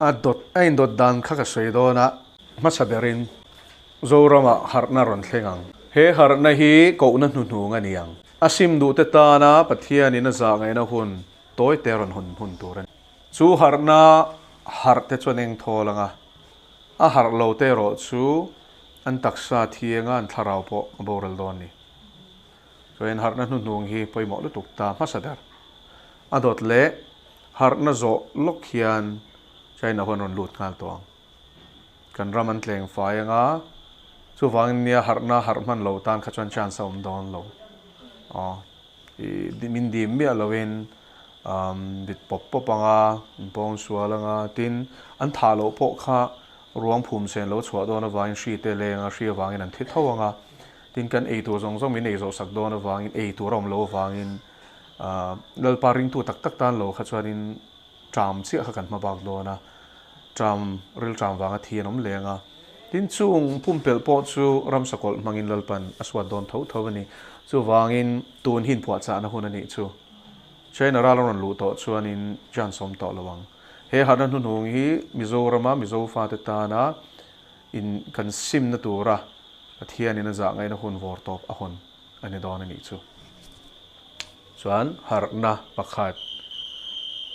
A dawt a indawt dan kha ka sawi dawn a, hmasa berin Zoramah harhna rawn thleng ang. He harhna hi kohna hnuhnung a ni ang. A sim duhte tana Pathianin a zah ngaihna hun tawi te rawn hawn hun tur a ni. Chu harhna harh te chuan eng thawl ang a, a harh lo te erawh chu an taksa thianga an thlarau pawh a boral dawn a ni. Chuan harhna hnuhnung hi pawimawh lutuk ta hmasa ber. A dawt leh harhna zawh lawk hian China huan rawn lut nghal tawh ang. Kan ram an tleng fai anga, chuvangin nia harhna harh hman lo tan kha chuan chance a awm dawn lo. Aw, i min dim miah loin bit pawp pawp anga, an pawng sual anga, tin an thah loh pawh kha ruang phum sen lo chhuah dawn avangin hri te leng a, hri avangin an thi tho anga, tin kan ei tur zawng zawng min ei zawh sak dawn avangin ei tur a awm lo avangin Lalpa ringtu tak tak tan lo kha chuanin ṭam chiah kha kan hma bak dawn a, ṭam rilṭam vanga thi an awm leng a. Tin, chung pumpelh pawh chu ramsakawlh hmangin Lalpan a suat dawn tho tho a ni. Chuvangin tun hi inpuahchahna hun a nih chu. China ral a rawn luh tawh chuanin chance awm tawh lo ang. He harhna hnuhnung hi Mizorama Mizo fate tana in kan simna tura Pathianin a zah ngaihna hun vawr tawp a hawn a ni dawn a nih chu. Chuan harhna pakhat,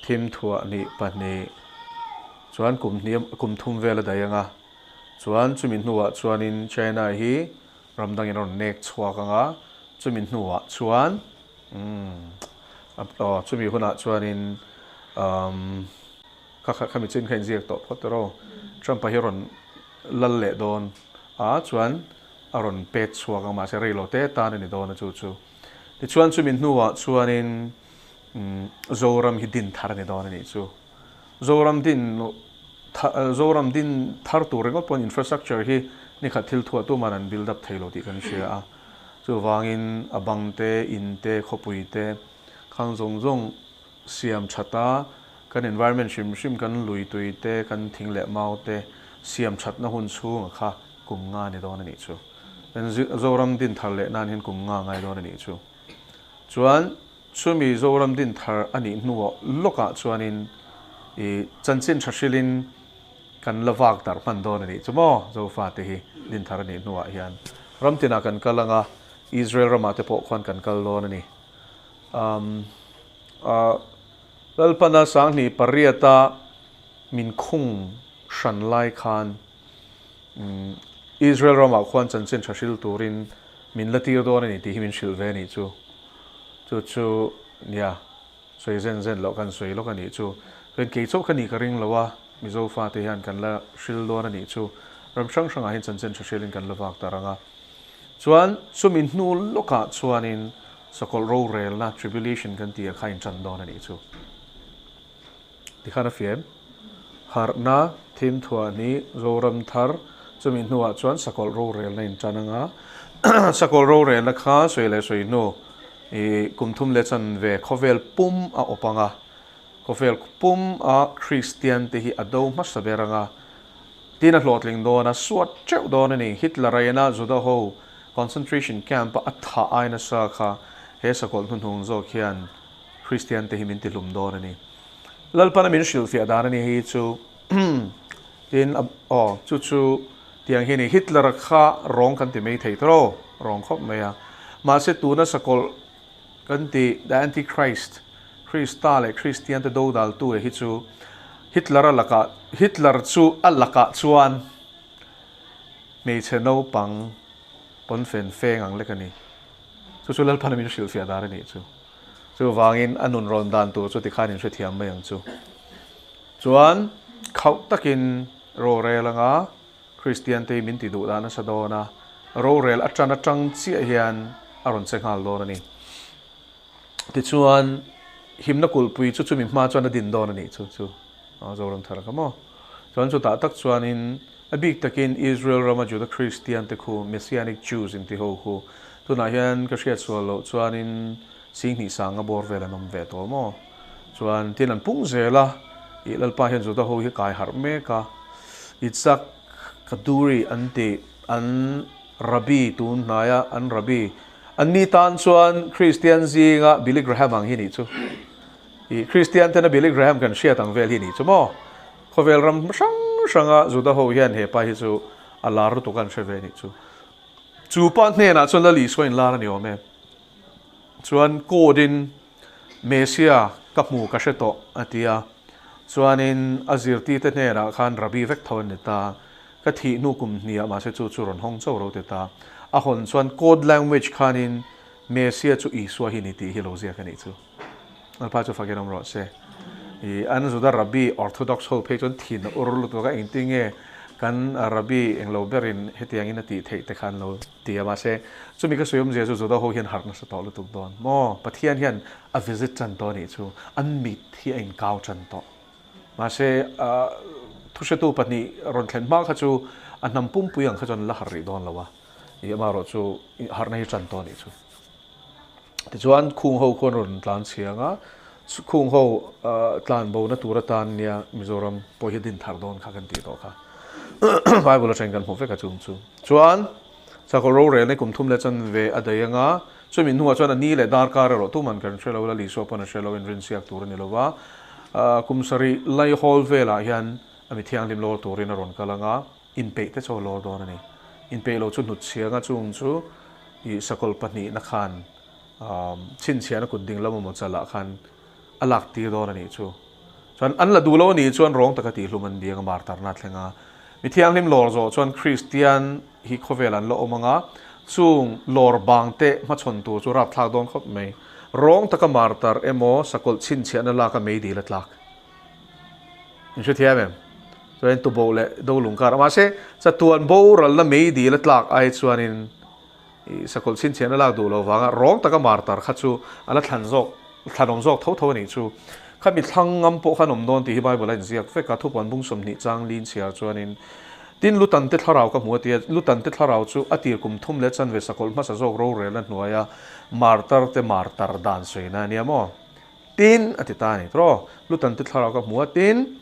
thim thuah hnih pahnih, chuan kum hnih kum thum vel a daih ang a, chuan chumi hnuah chuanin China hi ram dangin a rawn nek chhuak ang a, chumi hnuah chuan umm aw chumi hunah chuanin umm kha kha khami chin kha inziak tawh phawt rawh, Trump-a hi a rawn lal leh dawn a chuan a rawn pet chhuak ang mahse reilo te tan a ni dawn a chu chu. Tichuan chumi hnuah chuanin Zoram hi din thar a ni dawn a nih chu. Zoram din Zoram din thar tur ringawt pawn infrastructure hi nikhat thil thuah tuman an build up thei lo tih kan hria a. Chuvangin a bang te, in te, khawpui te khang zawng zawng siam that a, kan environment hrim hrim kan lui tui te, kan thing leh mau te siam thatna hun chhunga kha kum nga ni dawn a nih chu. Zoram din thar leh nan hian kum nga ngai dawn a nih chu. Chuan chumi Zoram din thar a nih hnuah lawkah chuanin i chanchin tha hrilhin kan la vak darh hman dawn a nih chu maw Zofa te hi din thar a nih hnuah hian ram tinah kan kal ang a, Israel ramah te pawh khuan kan kal dawn a ni. Um, uh, Lalpana sanghnih pariata min khung hran lai khan Israel ramah khuan chanchin tha hril turin min la tir dawn a ni tih hi min hrilh ve a nih chu. Chu chu nia, sawi zen zen loh kan sawi lawk a nih chu. Chuan kei chauh kha nih ka ring lo a, Mizo fate hian kan la hril dawn a nih chu. Ram hrang hrangah hian chanchin tha hrilin kan la vak ta rang a. Chuan chumi hnu lawkah chuanin sakawlh rorelna, tribulation kan tih ah kha intan dawn a nih chu. Tikhan a fiam. Harhna, thim thuahni, Zoram thar, chumi hnuah chuan sakawlh rorelna in tan anga. Sakawlh rorelna kha sawi leh sawi hnu i kum thum leh chan ve khawvel pum a awp anga. Khawvel pum a Kristian te hi a do hmasa ber anga. Tin a hlawhtling dawn a, suat teuh dawn a ni. Hitler a ena Juda ho concentration camp a a thah ai nasa kha he sakawlh hnuhnung zawk hian Kristian te hi min ti hlum dawn a ni. Lalpana min hrilhfiah dan a ni hei chu tin aw chu chu tiang hi a ni. Hitler-a kha rawng kan ti mai thei tawh rawng khawp mai a. Mahse tuna sakawlh kan ti the Antichrist, Krista leh Kristian te dodaltu e hi chu Hitler-a lakah Hitler chu a lakah chuan hmeichhe naupang pawnfen feng ang lek a ni. Chu chu Lalpana min hrilhfiah dan a nih chu. Chuvangin a nun rawn dan tur chu tikhan in hrethiam mai ang chu. Chuan khauh takin rorel anga Kristian te hi min ti duh dan nasa dawn a, rorel atan atang chiah hian a rawn che nghal dawn a ni. Tichuan himna kulhpui chu chumi hma chuan a din dawn a nih chu chu Zoram thar kha maw. Chuan chutah tak chuanin a bik takin Israel rama Juda Kristian te khu Messianic Jews inti ho khu tunah hian ka hriat sual loh chuanin Singhnih sanga bawr vel an awm ve tawh maw? Chuan tin an pung zel a, ih Lalpa hian Juda ho hi kai harh mek a, Itzhak Kaduri an tih an Rabbi tun hnaia an Rabbi an ni tan chuan Kristian zinga Billy Graham ang hi nih chu. Ih Kristian tena Billy Graham kan hriat ang vel hi nih chu maw? Khawvel ram hrang hranga Juda ho hian he pa hi chu a lar lutuk an hre ve nih chu. Chu pa hnenah chuan Lal Isua in lar a ni awm e. Chuan code in Mesia ka hmu ka hre tawh a ti a. Chuanin a zirtite hnenah khan Rabbi vek tho an ni ta. Ka thih hnu kum hniah mahse chu chu rawn hawng chauh ro ti ta. A hawn chuan code language khanin Mesia chu Isua hi ni tih hi lo ziak a nih chu. Lalpa chu fakin awm rawh se. I an Juda Rabbi Orthodox ho phei chuan thin a ur lutuk a, engtin nge kan Rabbi englo berin hetiangin a tih theih te kha an lo ti a, mahse chumi ka sawi awmzia chu Juda ho hian harh nasa tawh lutuk dawn maw? Pathian hian a visit tan tawh a nih chu, an mit hi a inkau tan tawh. Mahse thuhretu pahnih rawn thlen hma kha chu a hnam pumpui ang kha chuan an la harh rih dawn lo a, i amaherawh chu harhna hi tan tawh a nih chu. Tichuan khung ho khuan rawn tlan chhiang a, khung ho tlan bona tur atan nia Mizoram pawh hi a din thar dawn kha kan tih tawh kha. Bible atangin kan hmu vek a chung chu. Chuan Sakawlh rorelna kum thum leh chanve a daih anga, chumi hnuah chuan a ni leh darkar erawh tuman kan hre lo, Lalisua pawn a hre lo, inrinsiak tur a ni lo va. Kum sarih Laihawl velah hian a mi thianghlim lawr turin a rawn kal anga, inpeih te chu a lawr dawn a ni. Inpeih lo chu hnutchhianga chung chu i sakawlh pahnihna khan chhinchhiahna kut ding lam emaw chalah khan a lak tir dawn a nih chu. Chuan an la duh lo a nih chuan rawng taka tihhlum an diang a mar tarna a thleng a. Mi thianghlim lawr zawh chuan Kristian hi khawvel an la awm ang a, chung lawr bang te hmachhawn tur chu rapthlak dawn khawp mai. Rawng taka mar tar emaw sakawlh chhinchhiahna lak a meidil a tlak. In hrethiam em? Chuan tuboh leh dolung kar a mahse chatuan boralna meidil a tlak ai chuanin i sakawlh chhinchhiahna lak duh lo vanga rawng taka mar tar kha chu a la thlan zawk thlanawm zawk tho tho a nih chu. Khami thlang ngam pawh khan awm dawn tih hi Bible a inziak vek a, thupuan bung 20 chang lin chhiar chuanin tin Lutante thlarau ka hmu a ti a, Lutante thlarau chu a tir kum thum leh chanve sakawlh hmasa zawk rorelna hnuaia martar te martar dan sawina a nia maw? Tin, a ti ta a ni. Tawh, Lutante thlarau ka hmu a, tin,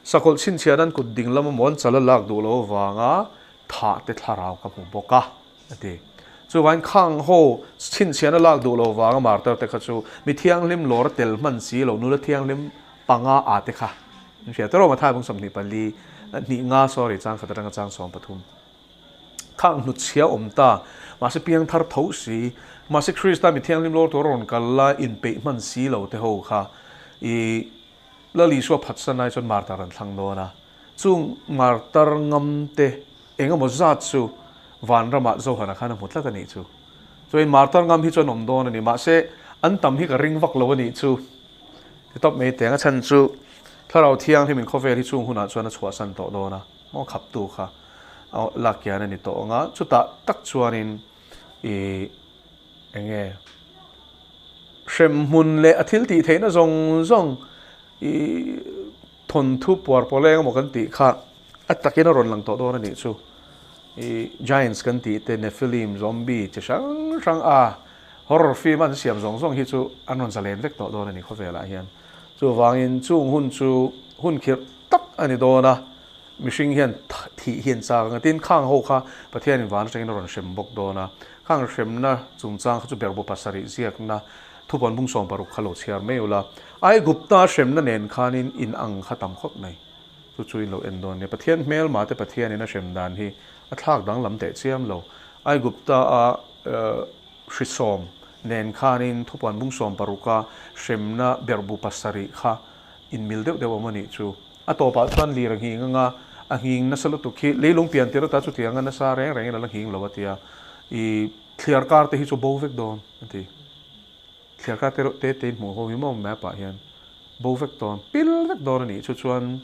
sakawlh chhinchhiahna an kut ding lama maw an chal a lak duh lo avanga thah te thlarau ka hmu bawk a, a ti. Chuvangin khang ho chhinchhiahna lak duh lo vanga martar te kha chu mi thianghlim lawr a tel hman si lo, nula thianghlim panga a te kha. In hria tawh Mathai bung 24, hnih nga, sorry, chang khat atanga chang 13. Khang hnutchhia awm ta, mahse piangthar tho si, mahse Krista mi thianghlim lawr tur a rawn kal la inpeih hman si lo te ho kha i Lal Isua phatsan lai chuan martar an thlang dawn a, chung martar ngam te eng emaw zat chu vanramah Johana khan a hmu tlat a nih chu. Chuan martar ngam hi chuan awm dawn a ni, mahse an tam hi ka ring vak lo a nih chu. Ti tawp mai teng a chhan chu Thlarau Thianghlim in khawvel hi chung hunah chuan a chhuahsan tawh dawn a, maw khaptu kha lak kian a ni tawh ang a, chutah tak chuanin i eng nge hremhmun leh a thil tih theihna zawng zawng i thawnthu puar pawh leng emaw kan tih kha a takin a rawn lang tawh dawn a nih chu. I giants kan tih te Nephilim, zombie chi hrang hrang a horror film an siam zawng zawng hi chu an rawn zalen vek tawh dawn a ni khawvelah hian. Chuvangin chung hun chu hun khirh tak a ni dawn a, mihring hian thih hi an chak ang a, tin khang ho kha Pathianin van atangin a rawn hrem bawk dawn a, khang hremna chungchang kha chu berhbu pasarih ziakna thupuan bung 60 kha lo chhiar mai ula, Aigupta hremna nen khanin in ang kha tam khawp mai. Chu chu in lo en dawn nia. Pathian hmelma te Pathianin a hrem dan hi a thlak danglam teh chiam lo. Aigupta a hrisawm nen khanin thupuan bung 60 a hremna berhbu pasarih kha inmil deuh deuh awm a nih chu. A tawpah chuan lir a nghing anga a nghing nasa lutuk hi leilung pian tir ata chutianga nasa reng rengin a la nghing lo a tia. I thliar kar te hi chu bo vek dawn a ti. Thliar kar te reuh te te in hmuh ho hi maw map ah hian bo vek dawn, pil vek dawn a nih chu chuan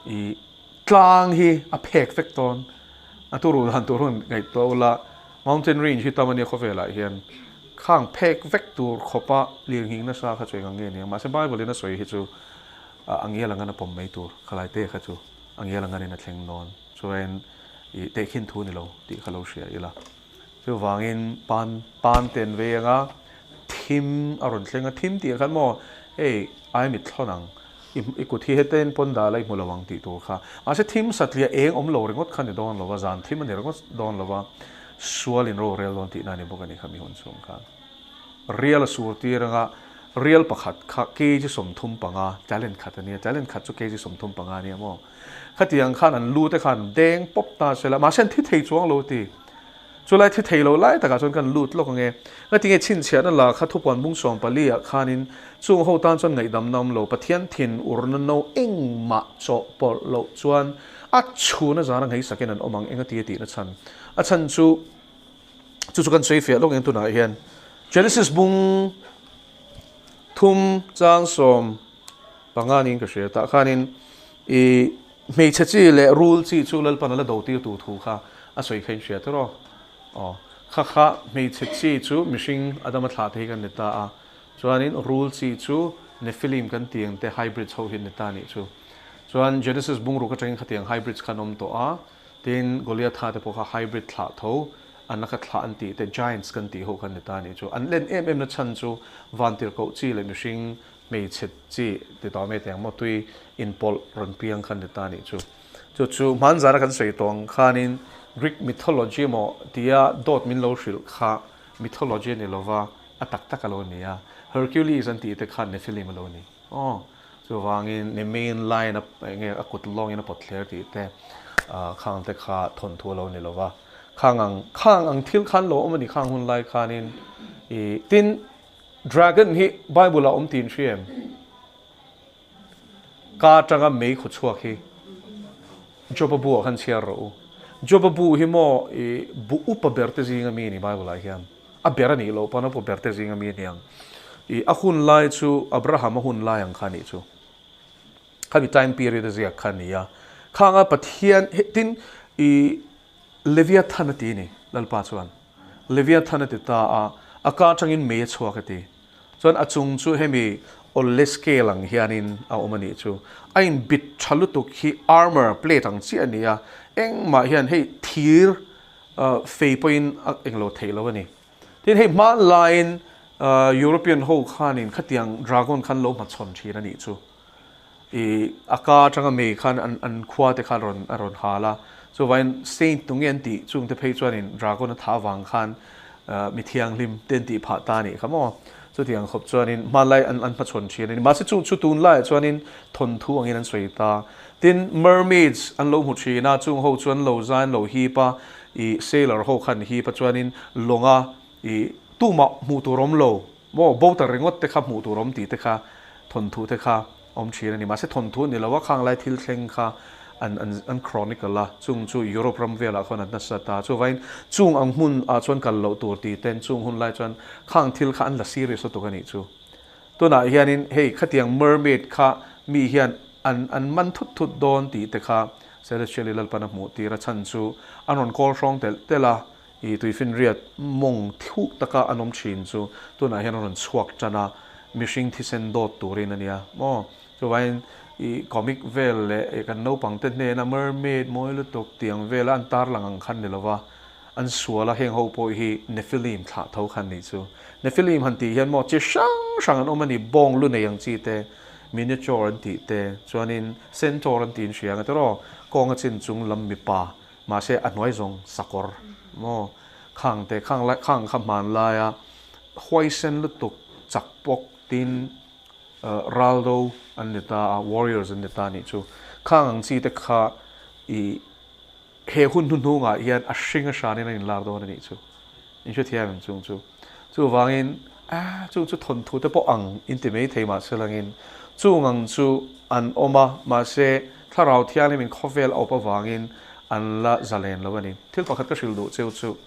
i tlang hi a phek vek dawn. A turu dan tur hun ngaihtuah ula mountain range hi tam a nia khawvelah hian khang phek vek tur khawpa lirnghing nasa kha chu eng ang nge nia mahse Bible in a sawi hi chu a ngial angan a pawm mai tur khalai te kha chu a ngial anganin a thleng dawn chuan i tehkhin thu ni lo tih kha lo hria ila. Chuvangin pan pan te an vei anga thim a rawn thleng a, thim tih ah khan maw hei ai mit thlawn ang, i i kut hi heta in pawn dah la i hmu lo ang tih tur kha. Mahse thim satliah eng awm lo ringawt kha ni dawn lo va, zan thim a ni ringawt dawn lo va, sual in rorel dawn tihna a ni bawk a ni kha mi hun chhung khan. Rial a sur tir anga Rial pakhat kha kg 35, talent khat a nia, talent khat chu kg 35 a nia maw? Khatiang khan an lu te khan deng pawp ta se la, mahse an thi thei chuang lo ti. Chulai thi thei lo lai takah chuan kan lut lawk ang e. Ngatinge chhinchhiahna la kha thupuan bung 14 ah khanin chung ho tan chuan ngaihdamna awm lo, Pathian thin urna no engmah chawh pawlh loh chuan a chhuna zana ngheisakin an awm ang eng a ti a tihna chhan a chhan chu chu chu kan sawi fiah lawk eng tunah hian Genesis bung thum chang 15 niin ka hria tah khanin i hmeichhe chi leh rul chi chu Lalpan a la do tir tur thu kha a sawi kha in hria tawh aw kha kha hmeichhe chi chu mihring Adama thlah te hi kan ni ta a chuanin rul chi chu Nephilim kan tih ang te hybrids ho hi an ni ta anih chu chuan Genesis bung ruk atangin khatiang hybrids kha an awm tawh a Tin, Goliatha te pawh kha hybrid thlah tho, an laka thlah an tih te, giants kan tih ho kha an ni ta a nih chu. An len em em na chhan chu vantirhkoh chi leh mihring hmeichhe chi ti tawh mai teh ang maw, tui inpawlh rawn piang kha an ni ta a nih chu. Chu chu hmanzana kan sawi tawh ang khanin Greek mythology emaw tia dawt min lo hrilh kha mythology a ni lova, a tak tak a lo ni a. Hercules an tih te kha Nephilim a lo ni. Aw, chuvangin ni main line a eng nge a kut lawngin a pawt thler tih te khang te kha thawnthu a lo ni lo va, khang ang khang ang thil khan lo awm a ni khang hun lai khanin i tin dragon hi bible ah awm tih in hria em? Ka atanga mei khaw chhuak hi Joba bu ah khan chhiar rawh u. Joba bu hi maw i bu upa ber te zinga mi a ni bible ah hian. A ber a nih loh pawn a pu ber te zinga mi a ni ang. I a hun lai chu Abraham a hun lai ang kha a nih chu. Khami time period a ziak kha a ni a. Khanga Pathian tin i Leviathan a ti a ni Lalpa chuan. Leviathan a ti ta a, a ka atangin mei a chhuak a ti. Chuan a chung chu hemi awle scale ang hianin a awm a nih chu. A inbit tha lutuk hi armour plate ang chiah a ni a, engmah hian hei thir Fei pawhin a englo theih lo a ni. Tin, hei hmanlaiin European ho khanin khatiang dragon khan lo hmachhawn thin a nih chu. I a ka atanga mei khan an khua te khan rawn a rawn hal a. Chuvangin saint tunge an tih chungte phei chuanin dragon a thah avang khan mi thianghlim te an tih phah ta a nih kha maw. Chutiang khawp chuanin hmanlai an hmachhawn thin a ni. Mahse chung chu tunlaiah chuanin thawnthu angin an sawi ta. Tin, mermaids an lo hmu thin a, chung ho chu an lo zai an lo hip a, i sailor ho khan hip a chuanin lawnga i tumah hmuh tur awm lo maw, boater ringawt te kha hmuh tur awm tih te kha thawnthu te kha awm thin a ni. Mahse thawnthu a ni lo a, khang lai thil thleng kha an an an chronicle a, chung chu Europe ram velah khawn an nasa ta. Chuvain chung ang hmun ah chuan kal loh tur tih ten chung hun lai chuan khang thil kha an la serious lutuk a nih chu. Tunah hianin hei khatiang mermaid kha mi hian an an man thut thut dawn tih te kha Celestial i Lalpan a hmuh tir a chhan chu an rawn kawl hrawng telh telh a, i tuifinriat mawng thuk taka an awm thin chu tunah hian an rawn chhuak tan a, mihring thisen dawt turin a nia maw. Chuvangin i comic vel leh i kan naupang te hnena mermaid mawi lutuk tiang vela an tarlang ang khan ni lova, An sual a, heng ho pawh hi Nephilim thlah tho khan nih chu. Nephilim han tih hian maw chi hrang hrang an awm a ni, bawng lu nei ang chi te, Minotaur an tih te, chuanin Centaur an tiin hria ang a tiraw, kawnga chin chung lam mipa, mahse a hnuai zawng sakawr maw, khang te, khang lai, khang kha hmanlaia huaisen lutuk chak pawk tin raldo an ni ta a, warriors an ni ta a nih chu. Khang ang chi te kha i. He hun hnuhnungah hian a hring a hranin a inlar dawn a nih chu. In hrethiam em chung chu. Chuvangin, ah, chung chu thawnthu te pawh ang in ti mai thei mahse langin chung ang chu an awm a, mahse Thlarau Thianghlim in khawvel a awp avangin an la zalen lo a ni. Thil pakhat ka hrilh duh cheu chu,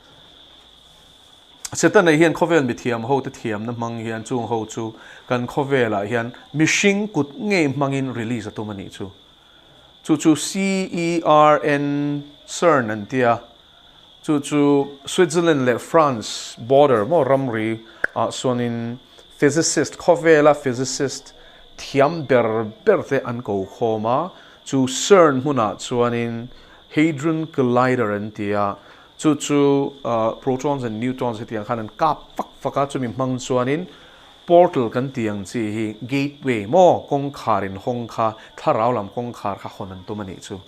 Setana hian khawvel mithiam ho te thiamna hmang hian chung ho chu kan khawvelah hian mihring kut ngei hmangin release a tum a nih chu. Chu chu CERN, CERN an tia, chu chu Switzerland leh France border maw ramri ah chuanin physicist, khawvela physicist thiam ber ber te an ko khawm a, chu CERN hmunah chuanin Hadron Collider an tia, chu chu protons and neutrons hetiang khan an kap fak fak a, chumi hmang chuanin Portal kan tih ang chi hi gateway maw kawngkhar in hawng kha thlarau lam kawngkhar kha hawn an tum a nih chu.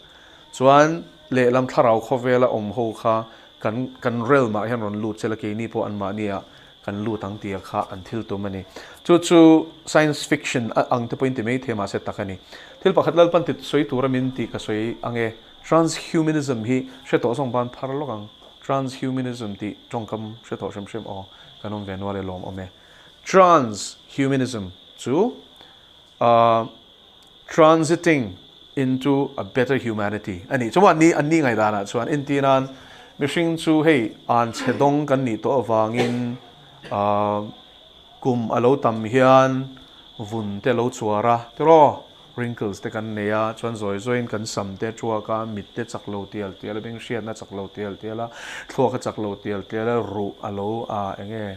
Chuan lehlam thlarau khawvela awm ho kha kan kan realm ah hian rawn lut chela keini pawh anmahni ah kan lut ang tia kha an thil tum a ni. Chu chu science fiction a ang te pawhin ti mai thei mahse tak a ni. Thil pakhat Lalpan ti sawi tura min tih ka sawi ang e. Transhumanism hi hre tawh zawng ban phar lawk ang. Transhumanism tih tawngkam hre tawh hrim hrim aw kan awm ve nual e lawm awm e. Transhumanism chu ahh transiting into a better humanity a nih chuan ni an ni ngaihdanah chuan entir nan mihring chu hei an chhe dawng kan nih tawh avangin ahh kum a lo tam hian vun te a lo chuar a tiraw wrinkles te kan nei a chuan zawi zawiin kan sam te a tuak a mit te chak lo tial tial a beng hriatna chak lo tial tial a thluak a chak lo tial tial a ruh a lo ah eng nge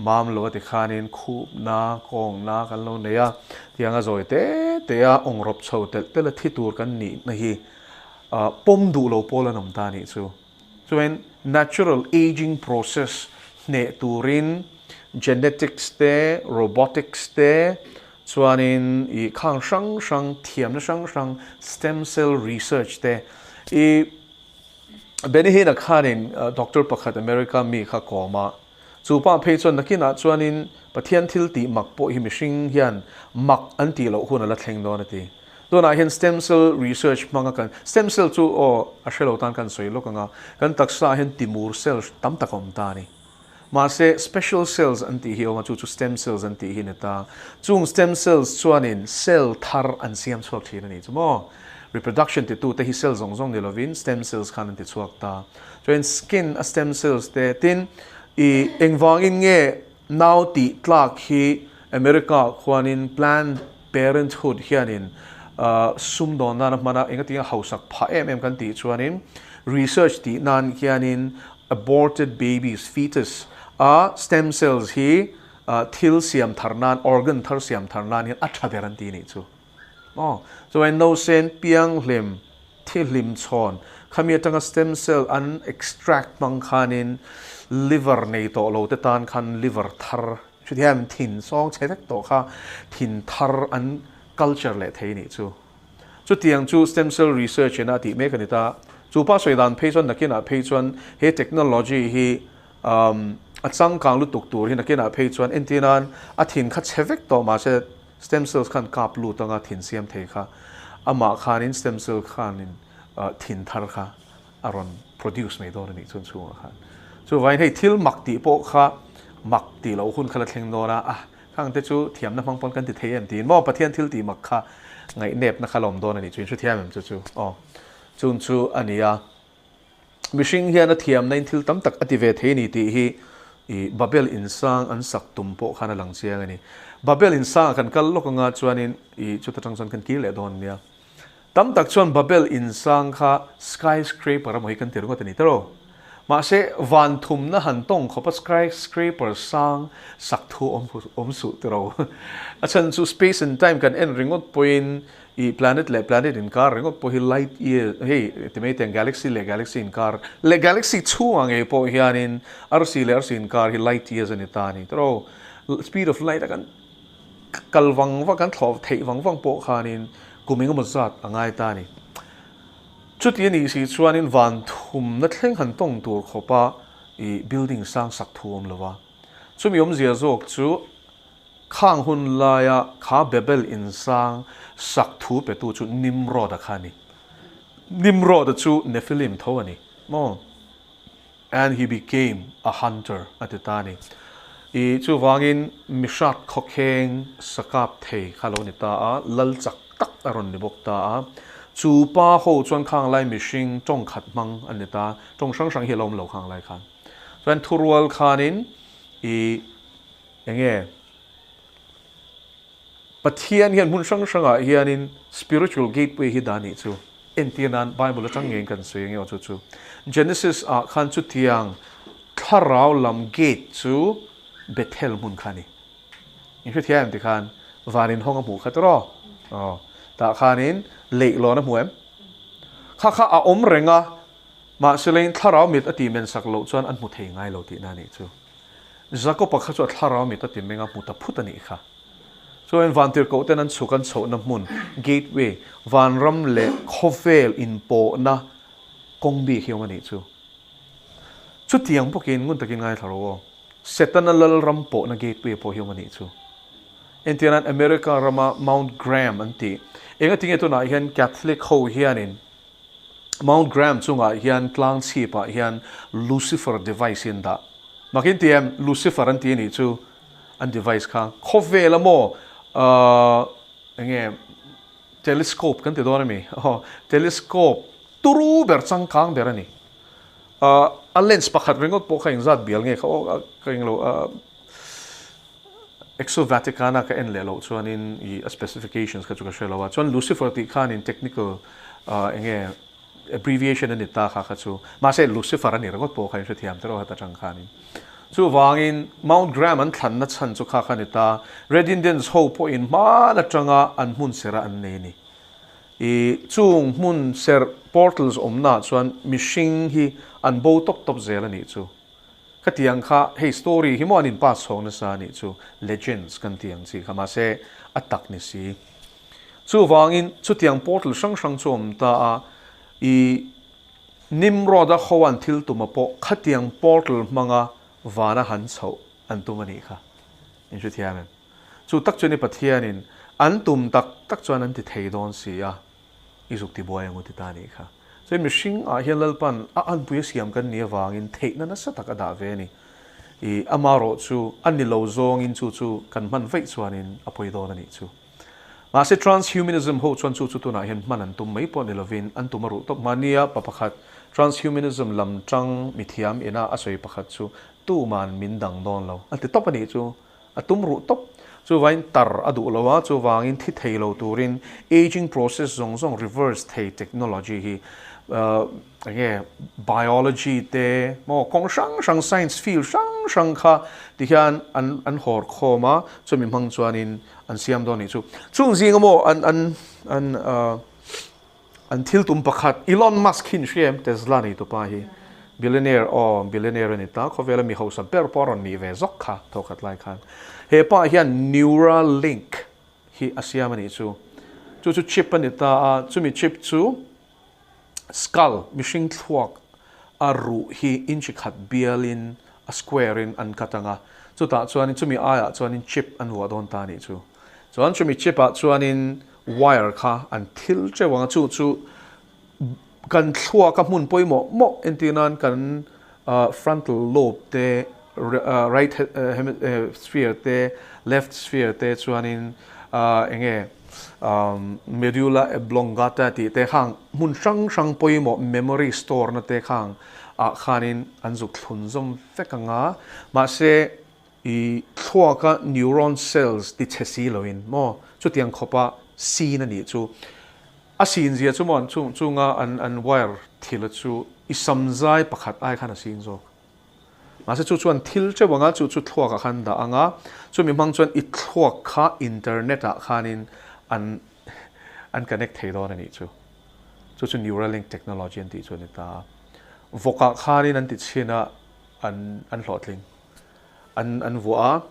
mam lo a tikhanin khupna kawngna kan lo nei a. Tianga zawi te te a awngrawp chho telh telh a thi tur kan nihna hi pawm duh lo pawl an awm ta anih chu. Chuan natural aging process hneh turin genetics te, robotics te, chuanin ih khang hrang hrang thiamna hrang hrang stem cell research te ih Benny Hinn a khanin doctor pakhat America mi kha kawm a, Chu pa phei chuan nakinah chuanin Pathian thil tih mak pawh hi mihring hian mak an tih loh hun a la thleng dawn a ti. Tunah hian stem cell research hmanga kan, stem cell chu aw a hre lo tan kan sawi lawk ang a, kan taksa ah hian timur cell tam tak a awm ta a ni. Mahse special cells an tih hi a awm a, chu chu stem cells an tih hi a ni ta. Chung stem cells chuanin cell thar an siam chhuak thin a ni chu maw? Reproduction titute hi cell zawng zawng ni lovin stem cells khan an ti chhuak ta. Chuan skin a stem cells te tin i engvangin nge nau tih tlak hi America ah khuanin Planned Parenthood hianin sumdawn nana hmana engatinge hausak phah em em kan tih chuanin research tih nan hianin aborted babies fetus a stem cells hi thil siam thar nan organ thar siam thar nan hian a tha ber an ti nih chu. Aw, chuan nausen pianghlim, thihlim chhawn, khami atanga stem cell an extract hmang khanin liver nei tawh lo te tan khan liver thar, chutiang thin sawng chhe vek tawh kha thin thar an culture leh thei nih chu. Chutiang chu stem cell research in a tih mek a ni ta. Chu pa sawi dan phei chuan nakinah phei chuan he technology hi a changkang lutuk tur hi nakinah phei chuan entir nan a thin kha chhe vek tawh mahse Stem cells khan kap lut anga thin siam thei kha amah khanin stem cell khanin thin thar kha a rawn produce mai dawn a nih chuan chhungah khan. Chuvangin hei thil mak tih pawh kha mak tih loh hun kha la thleng dawn a, ah khang te chu thiamna hmang pawn kan ti thei em tiin maw Pathian thil tih mak kha ngaihnepna kha la awm dawn a nih chu in hrethiam em chu chu aw chung chu a ni a. Mihring hian a thiamna in thil tam tak a ti ve thei a ni tih hi i Babel insang an sak tum pawh khan a lang chiang a ni. Babel insangah kan kal lawk anga chuanin i chuta tang chuan kan kir leh dawn nia. Tam tak chuan Babel insang kha skyscraper emaw hi kan ti ringawt a ni tawh lo. Mahse van thumna han tawng khawpa skyscraper sang sak thu awm awm suh tiro. A chhan chu space and time kan en ringawt pawhin I planet leh planet inkar ringawt pawh hi light year hei ti mai teng galaxy leh galaxy inkar leh galaxy chhungah ngei pawh hianin arsi leh arsi inkar hi light years a ni ta a ni tawh speed of light a kan kal vang vang kan thlawh theih vang vang pawh khanin kum engemaw zat a ngai ta a ni. Chuti a nih si chuanin van thumna thleng han tawng tur khawpa i building sang sak thu awm lo va. Chumi awmzia zawk chu Khang hun laia kha Babel insang sak thu petu chu Nimrod-a kha a ni. Nimrod-a chu Nephilim tho a ni maw? And he became a hunter a ti ta a ni. I chuvangin mihrat khawkheng sakap thei kha lo ni ta a, lal chak tak a rawn ni bawk ta a. Chu pa ho chuan khang lai mihring tawng khat hmang a ni ta, tawng hrang hrang hi a lo awm lo khang lai khan. Chuan thurual khanin i Enge? Pathian hian hmun hrang hrangah hianin spiritual gateway hi dah nih chu entir nan Bible atang ngeiin kan sawi ange aw chu chu. Genesis ah khan chutiang thlarau lam gate chu Bethel hmun kha a ni. In hrethiam em tikhan van inhawng a hmuh kha tawh aw. Tah khanin leihlawn a hmu em? Kha kha a awm reng a, mahse leiin thlarau mit a tih men sak loh chuan an hmu thei ngai lo tihna a nih chu. Jakob-a kha chu a thlarau mit a ti meng a, hmu ta phut a nih kha. Chuan vantirhkoh ten an chhuk an chhohna hmun, gateway, vanram leh khawvel inpawhna kawng bik hi awm a nih chu. Chutiang bawkin ngun takin ngaithla rawh aw. Setana lalram pawhna gateway pawh hi awm a nih chu. Entirnan America rama Mount Graham an tih. Engatinge tunah hian Catholic ho hianin Mount Graham chungah hian tlang chhipah hian Lucifer device hi an dah. Mak in ti em? Lucifer an ti a nih chu an device kha. Khawvel a maw enge telescope kan ti dawn a mi? Aw telescope turu ber changkang ber a ni. A lens pakhat ringawt pawh kha engzat bial nge kha aw ka englo Exo Vaticana ka en leh loh chuanin i a specifications kha chu ka hre lo a. Chuan Lucifer tih khanin technical enge abbreviation a ni ta kha kha chu. Mahse Lucifer a ni ringawt pawh kha in hrethiam te rawh heta tang khanin. Chuvangin Mount Graham an thlanna chhan chu kha kha ni ta. Red Indians ho pawhin hman atanga an hmun serh a an nei a ni. I chung hmun serh portals awmnaah chuan mihring hi an bo tawp tawp zel a nih chu. Khatiang kha hei story hi maw an in pass chhawng nasa a nih chu, legends kan tih ang chi kha mahse a tak ni si. Chuvangin chutiang portal hrang hrang chu awm ta a, i Nimrod-a hoan thil tuma pawh khatiang portal hmanga vana han chhoh an tum a nih kha. In hrethiam em? Chu tak chuan i Pathianin an tum tak tak chuan an ti thei dawn si a, i zuk ti buai ang u ti ta a nih kha. Chuan mihring ah hian Lalpan a anpui a siam kan nih avangin theihna nasa tak a dah ve a ni. I amarawh chu a ni lo zawngin chu chu kan hman vaih chuanin a pawi dawn a nih chu. Mahse transhumanism ho chuan chu chu tunah hian hman an tum mai pawh ni lovin an tum a ruh tawp. Mahnia pa pakhat transhumanism lam tang mithiam ina a sawi pakhat chu tuman min dang dawn lo a ti tawp a nih chu. A tum ruh tawp. Chuvain tar a duh lo a, chuvangin thi thei lo turin aging process zawng zawng reverse thei technology hi enge biology te maw kawng hrang hrang science field hrang hrang kha ti hian an an hawr khawm a, chumi hmang chuanin an siam dawn nih chu. Chung zinga maw an an an An thil tum pakhat, Elon Musk hi in hria em? Tesla nei tupa hi billionaire aw, billionaire a ni ta, khawvela mi hausa ber pawh a rawn nih ve zawk kha thawkhat lai khan. He pa hian Neuralink hi a siam a nih chu. Chu chu chip a ni ta a, chumi chip chu skull, mihring thluak a ruh hi inch khat bialin a square in an cut ang a, chutah chuanin chumi aiah chuanin chip an vuah dawn ta a nih chu. Chuan chumi chip ah chuanin wire kha an thil teuh ang a, chu chu kan thluak a hmun pawimawh mawh entir nan kan frontal lobe te right hemisphere te left sphere te chuanin eng nge medulla oblongata tih te khang hmun hrang hrang pawimawh memory store na te khang ah khanin an zuk thlun zawm vek ang a, mahse I thluaka neuron cells ti chhe si loin maw chutiang khawpa sin a nih chu. A sin zia chu maw an chung chunga an an wire thil a chu i samzai pakhat ai khan a sin zawk. Mahse chu chuan thil teuh anga chu chu thluakah khan dah anga chumi hmang chuan i thluak kha internet ah khanin an an connect thei dawn a nih chu. Chu chu Neuralink technology an tih chu a ni ta a. Vawkah khanin an ti chhin a an an hlawhtling. An an vuah a,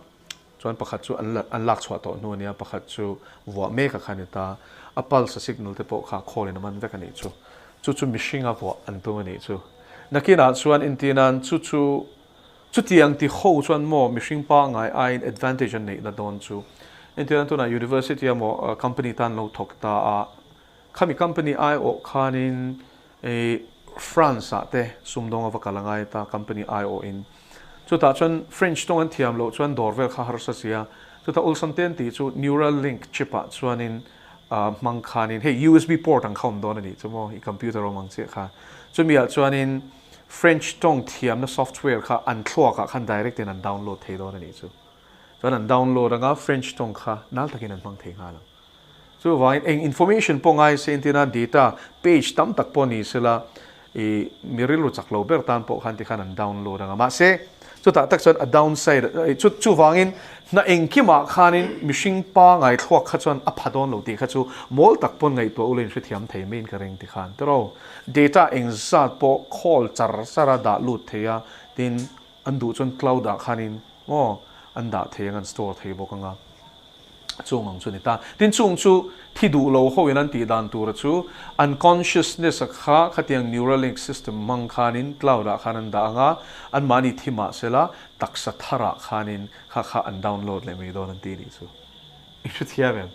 chuan pakhat chu an an lak chhuah tawh hnu a nia, pakhat chu vuah mek a kha a ni ta. A pulse a signal te pawh kha call in a man vek a nih chu. Chu chu mihring a vuah an tum a nih chu. Nakinah chuan intinan chu chu chutiang ti ho chuan maw mihring pangngai aiin advantage an neihna dawn chu. Intinan tunah university a maw company tan lo thawk ta a, khami company aiawh khanin I France ah te sumdawng a va kal a ngai ta company aiawh in. Chutah chuan French tawng an thiam loh chuan dawr vel kha harsa sia. Chutah awlsam te an tih chu Neuralink chip ah chuanin hmang khanin hei USB port ang kha awm dawn a nih chu maw i computer awm ang chiah kha. Chumi ah chuanin French tawng thiamna software kha an thluak ah khan direct in an download thei dawn a nih chu. Chuan an download anga French tawng kha nal takin an hmang thei nghal ang. Chuvangin eng information pawh ngai se entirna data page tam tak pawh ni sela i mi rilru chak lo ber tan pawh khan tikhan an download anga mahse chutah tak chuan a downside chu chuvangin hna engkimah khanin mihring pangai thluak kha chuan a pha dawn lo tih kha chu mawl tak pawn ngaihtuah ula inhrethiam thei maiin ka ring tikhan tiraw data engzat pawh call char char a dah lut thei a tin an duh chuan cloud ah khanin maw an dah thei ang an store thei bawk anga. Chung ang chu a ni ta. Tin, chung chu thi duh lo ho in an tih dan tura chu an consciousness a kha khatiang Neuralink system hmang khanin cloud ah khan an dah ang a, anmahni thi mah sela taksa tharah khanin kha kha an download leh mai dawn an ti nih chu. I hrethiam em?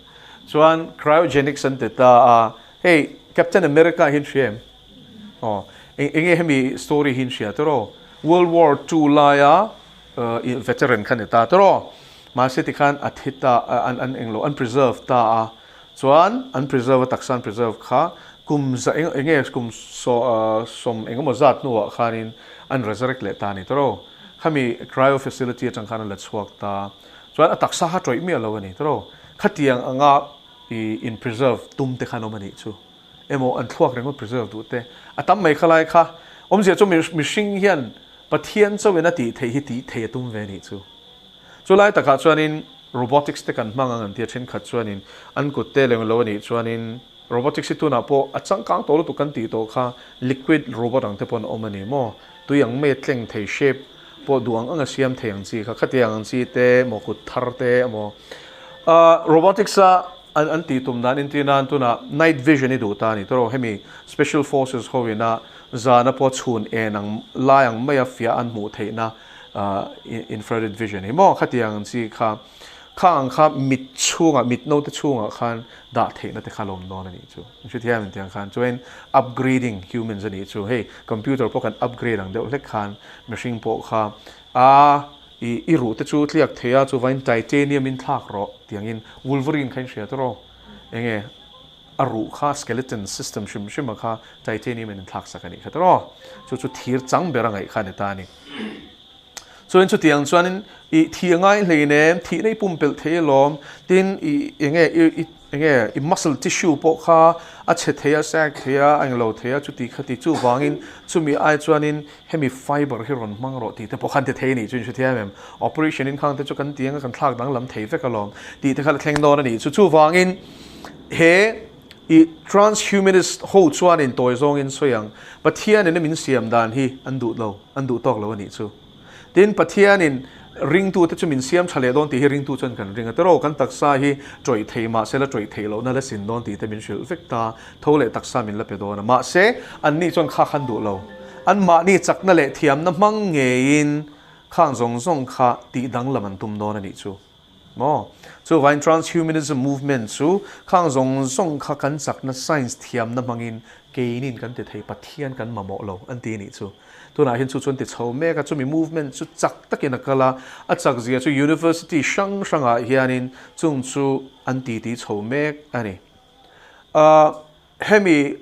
Chuan cryogenics an ti ta a, hei Captain America hi an hria em? Aw, eng enge hemi story hi an hria tiraw? World War II laia veteran kha ni ta tiraw? Mahse tikhan a thi ta, an an englo an preserve ta a, chuan an preserve a taksa an preserve kha kum za eng enge kum saw sawm engemaw zat hnuah khanin an resurrect leh ta a ni tiraw? Khami cryo facility atang khan an la chhuak ta. Chuan a taksa kha tawih miah lo a ni tiraw? Khatiang anga i in preserve tum te khan awm a nih chu. Emaw an thluak ringawt preserve duh te. A tam mai khalai kha awmzia chu mihring hian Pathian chauhin a tih theih hi tih theih a tum ve a nih chu. Chu lai takah chuanin robotics te kan hmang ang an ti a, thenkhat chuanin an kut te leng lo a nih chuanin robotics hi tunah pawh a changkang tawh lutuk kan tih tawh kha liquid robot ang te pawh an awm a ni maw? Tui ang mai a tleng thei shape pawh duh ang ang a siam thei ang chi kha khatiang ang chi te emaw kut thar te emaw ahh robotics a an an tih tum dan entir nan tunah night vision i duh ta a ni tawh hemi special forces ho ina zana pawh chhun en ang lai ang maia fiah an hmuh theihna ahh infrared vision hi maw khatiang ang chi kha kha ang kha mit chhungah mit naute chhungah khan dah theihna te kha lawm dawn a nih chu. Hrethiam in tiang khan chuan upgrading humans a nih chu hei computer pawh kan upgrade ang deuh hlek khan mihring pawh kha a i i ruh te chu tliak thei a chuvain titanium in thlak rawh tiangin Wolverine kha in hria tawh enge a ruh kha skeleton system hrim hrim a kha titanium in an thlak sak a nih kha tawh chu chu thir chang ber a ngaih kha a ni ta a ni. Chuan chutiang chuanin i thih a ngai hlein em, thihna i pumpelh thei alawm, tin i enge i enge i muscle tissue pawh kha a chhe thei a, sag thei a, a englo thei a, chuti khati chuvangin chumi ai chuanin hemi fiber hi rawn hmang rawh tih te pawh khan ti thei a nih chu in hrethiam em? Operation in khang te chu kan ti anga kan thlak danglam thei vek alawm tih te kha la thleng dawn a nih chu. Chuvangin he i transhumanist ho chuanin tawi zawngin sawi ang, Pathianin a min siam dan hi an duh lo. An duh tawk lo a nih chu. Tin, Pathianin ringtute chu min siam tha leh dawn tih hi ringtu chuan kan ring a. Tiraw, kan taksa hi tawih thei mahse la tawih theih lohna la sin dawn tih te min hrilh vek ta. Tho leh taksa min la pe dawn a. Mahse, anni chuan kha khan duh lo. Anmahni chakna leh thiamna hmang ngeiin khang zawng zawng kha tih danglam an tum dawn a nih chu. Maw? Chuvain transhumanism movement chu khang zawng zawng kha kan chakna science thiamna hmangin keinin kan ti thei, Pathian kan mamawh lo an ti nih chu. Tunah hian chu chu an ti chho mek a, chumi movement chu chak takin a kal a, a chak zia chu university hrang hrangah hianin chung chu an titi chho mek a ni. Ahh hemi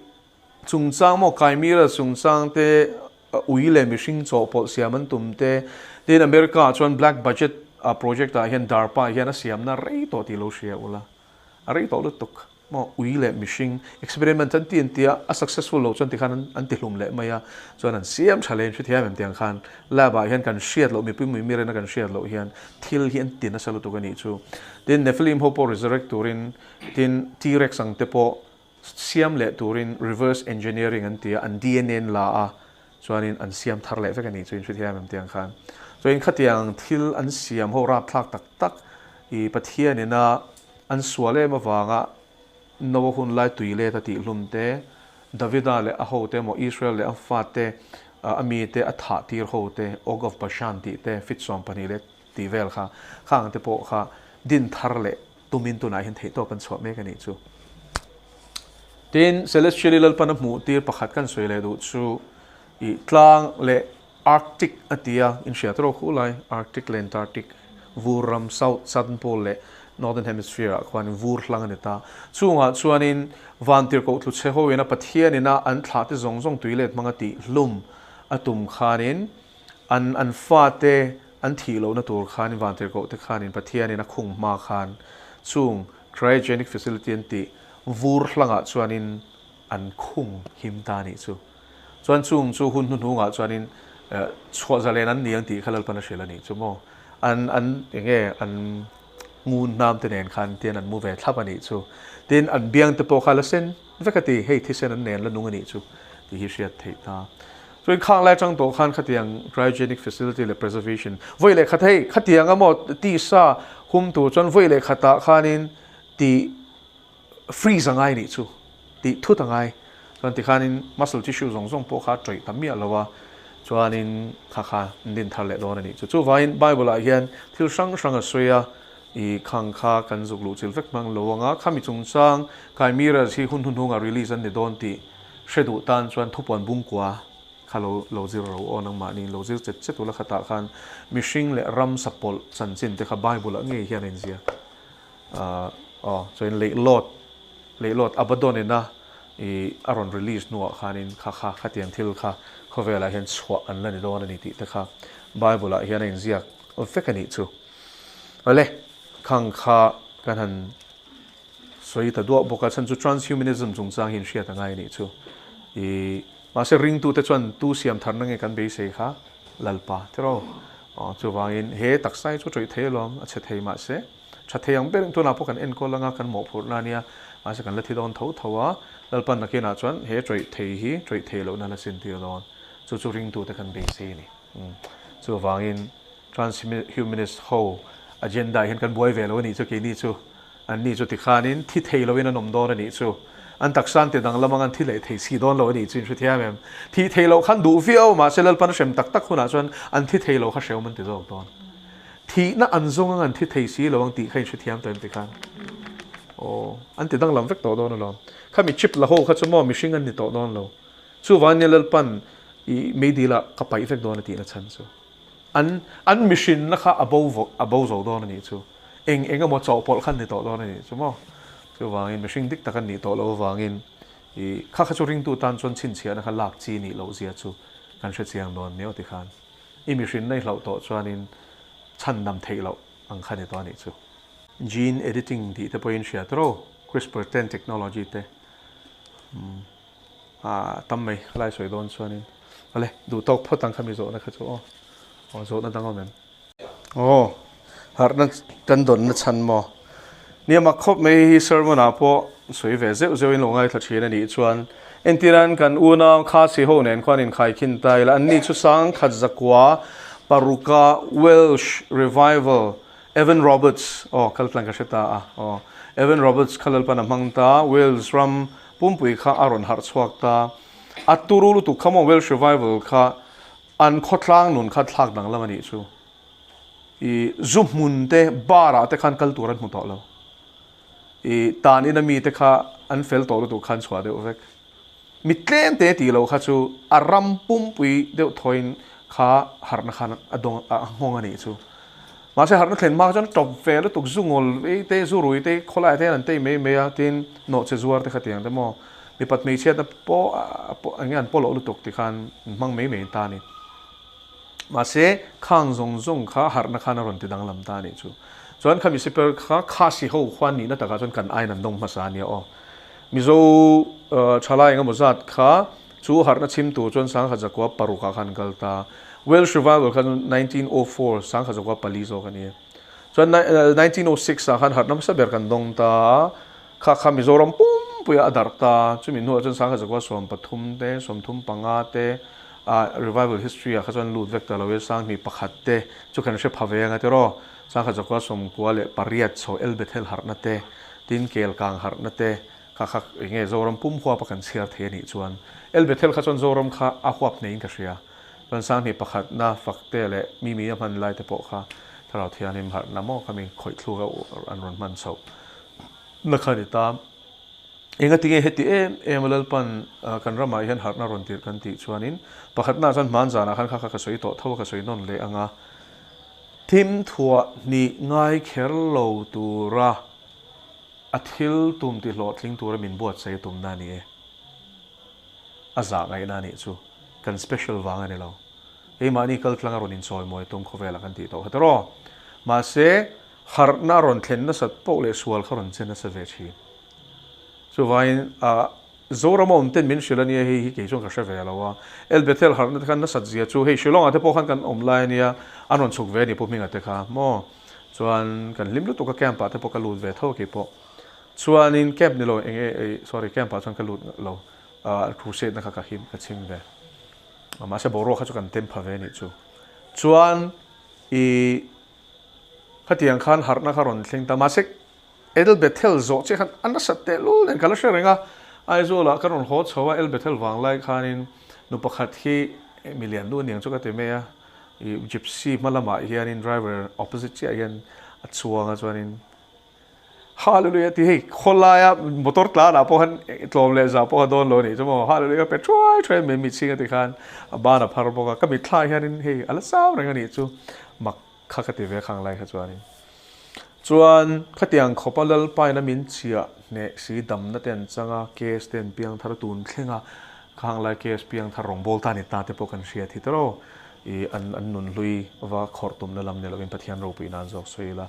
chungchang maw Chimera chungchang te Ui leh mihring chawhpawlh siam an tum te, tin America ah chuan Black Budget project ah hian DARPA hian a siamna rei tawh tih lo hria ula, a rei tawh lutuk maw ui leh mihring experiment an ti an ti a, a successful loh chuan tikhan an ti hlum leh mai a, chuan an siam tha leh in hrethiam em tiang khan lab ah hian kan hriat loh mipui mui mirin a kan hriat loh hian thil hi an ti nasa lutuk a nih chu. Tin Nephilim ho pawh resurrect turin tin T-rex ang te pawh Siam leh turin reverse engineering an ti a, an dna an la a, chuanin an siam thar leh vek a nih chu in hrethiam em tiang khan. Chuanin khatiang thil an siam ho rapthlak tak tak i Pathian ina an sual em avanga Noah hun lai tui let a tih hlum te, Davida leh a hote emaw Israel leh a fate a mite a thah tir hote Og of Bashan tih te fit 12 leh tih vel kha khang te pawh kha din thar leh Tumin tunah hian theihtawp an chhuah mek a nih chu. Tin, Celestial-i Lalpan a hmuh tir pakhat kan sawi leh duh chu i tlang leh Arctic a ti a, in hriat rawk hu lai, Arctic leh Antarctic, vur ram, South, Southern Pole leh Northern Hemisphere ah khuanin vur hlang a ni ta. Chungah chuanin vantirhkoh tlu chhe hoin a Pathian ina an thlahte zawng zawng tui let hmanga tih hlum a tum khanin an an fate An thih lohna tur khanin vantirhkoh te khanin Pathianin a khung hma khan chung cryogenic facility an tih vur hlangah chuanin an khung him ta nih chu. Chuan chung chu hun hnuhnungah chuanin chhuah zalen an ni ang tih kha Lalpan a hrilh a nih chu maw. An an enge an ngun hnam te nen khan tian an mu ve thlap a nih chu. Tin an biang te pawh kha la sen vek a ti, hei thisen an nen la nung a nih chu tih hi hriat theih ta. Chuan khang lai atang tawh khan khatiang cryogenic facility leh preservation vawi leh khat hei khatiang a maw tisa hum tur chuan vawi leh khatah khanin tih freeze a ngai nih chu tih thut a ngai. Chuan tikhanin muscle tissue zawng zawng pawh kha a tawih ta miah lo a, chuanin kha kha an din thar leh dawn a nih chu. Chuvangin Bible ah hian thil hrang hrang a sawi a, i khang kha kan zuk luh chil vek hmang lo ang a, khami chungchang Chimeras hi hun hnuhnungah release an ni dawn tih hre duh tan chuan thupuan bungkua kha lo lo zir ro aw nangmahni lo zir chet chet ula khatah khan mihring leh ramsa pawlh chanchin te kha Bible ah ngei hian a inziak aw chuan leihlawt leihlawt Abaddon ina i a rawn release hnuah khanin kha kha khatiang thil kha khawvelah hian chhuah an la ni dawn a ni tih te kha Bible ah hian a inziak vek a nih chu. Awle khang kha kan han Sawi ta duah bawk a, chhan chu transhumanism chungchang hi inhriat a ngai a nih chu. I mahse ringtute chuan tu siam tharna nge kan beisei kha Lalpa tiraw? Aw chuvangin he taksa hi chu tawih thei alawm, a chhe thei mahse tha thei ang berin tunah pawh kan enkawl anga kan mawhphurhna a nia, mahse kan la thi dawn tho tho a, Lalpan nakinah chuan he tawih thei hi tawih thei lohna la sintir dawn, chu chu ringtute kan beisei a ni. Chuvangin transhumanist ho agenda hian kan buai ve lo a nih chu keini chu. An ni chu tikhanin thi thei loin an awm dawn a nih chu. An taksa an ti danglam ang an thi leh thei si dawn lo a nih chu in hrethiam em? Thih thei loh khan duh viau mahse Lalpan a hrem tak tak hunah chuan an thi thei lo kha hrehawm an ti zawk dawn. Thihna an zawng ang an thi thei si lo ang tih kha in hrethiam tawh em tikhan? Aw, an ti danglam vek tawh dawn alawm. Khami chip la ho kha chu maw mihring an ni tawh dawn lo. Chuvangin nia Lalpan i meidil ah ka paih vek dawn a tihna chhan chu. An an mihrinna kha a bo a bo zo dawn a nih chu. Eng eng emaw chawhpawlh kha an ni tawh dawn a nih chu maw. Chuvangin mihring dik tak an nih tawh loh avangin i kha kha chu ringtu tan chuan chhinchhiahna kha lak chi nih loh zia chu kan hre chiang dawn miau ti khan. I mihrinna i hlauh tawh chuanin chhandam theih loh ang kha ni tawh a nih chu. Gene editing tih te pawhin hriat ro, CRISPR 10 technology te. Umm. A tam mai ka lai sawi dawn chuanin awle duh tawk phawt ang kha mi zawhna kha chu aw aw zawhna dang awm em. Aw harhna kan dawnna chhan maw nia mak khawp mai hi sermon ah pawh sawi ve zeuh zeuh in lo ngaithla thin a nih chuan entiran kan unau Khasi ho nen khuan inkhai khin ta ila anni chu sangkhat zakua paruka Welsh revival Evan Roberts aw kaltlang ka hre ta a aw Evan Roberts kha Lalpan a hmang ta Wales ram pumpui kha a rawn harh chhuak ta a turu lutuk kha maw Welsh Revival kha an khawtlang nun kha thlak danglam a nih chu i zu hmun te bar ah te khan kal tur an hmu tawh lo i tan ina mi te kha an fel tawh lutuk khan chhuah deuh vek mi tlem te tih loh kha chu a ram pumpui deuh thawiin kha harhna khan a dawng a nghawng a nih chu. Mahse harhna thlen hma kha chuan tawp ve lutuk zu ngawl ei te zu rui te khawlai te hian an tei mai mai a tin nawhche zuar te kha tiang te maw mipat hmeichhiatna pawh eng nge an pawlawh lutuk ti khan an hmang mai mai ta a ni. Mahse khang zawng zawng kha harhna khan a rawn ti danglam ta a nih chu. Chuan khami siper kha Khasi ho khuan nihna takah chuan kan ain an dawng hmasa a nia aw. Mizo thalai engemaw zat kha chu harhna chhim tur chuan sangkhat zakua paruk ah khan kal ta. Welsh Revival kha chu 1904 sangkhat zakua pali zawk a ni e. Chuan 1906 ah khan harhna hmasa ber kan dawng ta a, kha kha Mizoram pumpuiah a darh ta. Chumi hnuah chuan sangkhat zakua 13 te, 35 te ah Revival history ah kha chuan lut vek ta lo e, sanghnih pakhat te chu kan hre pha ve ang a tiraw. Sangkhat zakua 98 chho El Bethel harhna te, tin kel kang harhna te kha kha eng nge Zoram pum huap a kan chhiar thei a nih chuan El Bethel kha chuan Zoram kha a huap hneiin ka hria. Chuan sanghnih pakhatna fakte leh mimi a hman lai te pawh kha Thlarau Thianghlim harhna maw kha mi khawih thluk a an rawn hman chhoh na kha a ni ta. Engati nge heti em em a Lalpan kan ramah hian harhna rawn tirh kan tih chuanin pakhatnaah chuan hman zanah khan kha kha ka sawi tawh tho a ka sawi nawn leh ang a. Thim thuah hnih ngai kher lo tura a thil tum ti hlawhtling tura min buatsaih a tumna a ni e. A zah ngaihna a nih chu. Kan special vang a ni lo. Keimahni kaltlang a rawn inchawimawi a tum khawvelah kan tih tawh kha tiraw. Mahse, harhna a rawn thlen nasat poh leh sual kha rawn che nasa ve thin. Chuvangin, a. Zoram a awm ten min hrilh a nia hei hi kei chuan ka hre ve lo a, El Bethel harhna te khan nasat zia chu hei Shillong ah te pawh khan kan awm lai a nia, an rawn chhuk ve a ni Pu Hminga te kha maw, chuan kan hlim lutuk a camp ah te pawh ka lut ve tho a kei pawh, chuanin camp ni lo eng nge sorry camp ah chuan ka lut lo, ah crusade na kha ka him ka chhim ve. Mahse boruak kha chu kan tem pha ve anih chu. Chuan i khatiang khan harhna kha rawn thleng ta. Mahse El Bethel zawh chiah khan a nasat tehlul nen ka la hre reng a. Aizawlah ka rawn haw chho a, El Bethel vang lai khanin nu pakhat hi milian nu aniang chu ka ti mai a. I gypsy hma lamah hianin driver opposite chiah hian a chuang a chuanin Hallelujah tih hei khawlaia motor tlanah pawh khan tlawm leh zah pawh a dawn lo a nih chu maw Hallelujah ka pe thuai thuai mai mit chhing a ti khan a ban a phar bawk a ka mitthla hianin hei a la chau reng a nih chu mak kha ka ti ve khang lai kha chuanin chuan khatiang khawpa Lalpaina min chiah hneh si damna te an chang a case te an piang thar tun thleng a khang lai case piang thar rawngbawl ta ni ta te pawh kan hriat hi tawrh i an an nunhlui va khawrh tumna lam ni lovin Pathian ropui nan zawk sawi ila.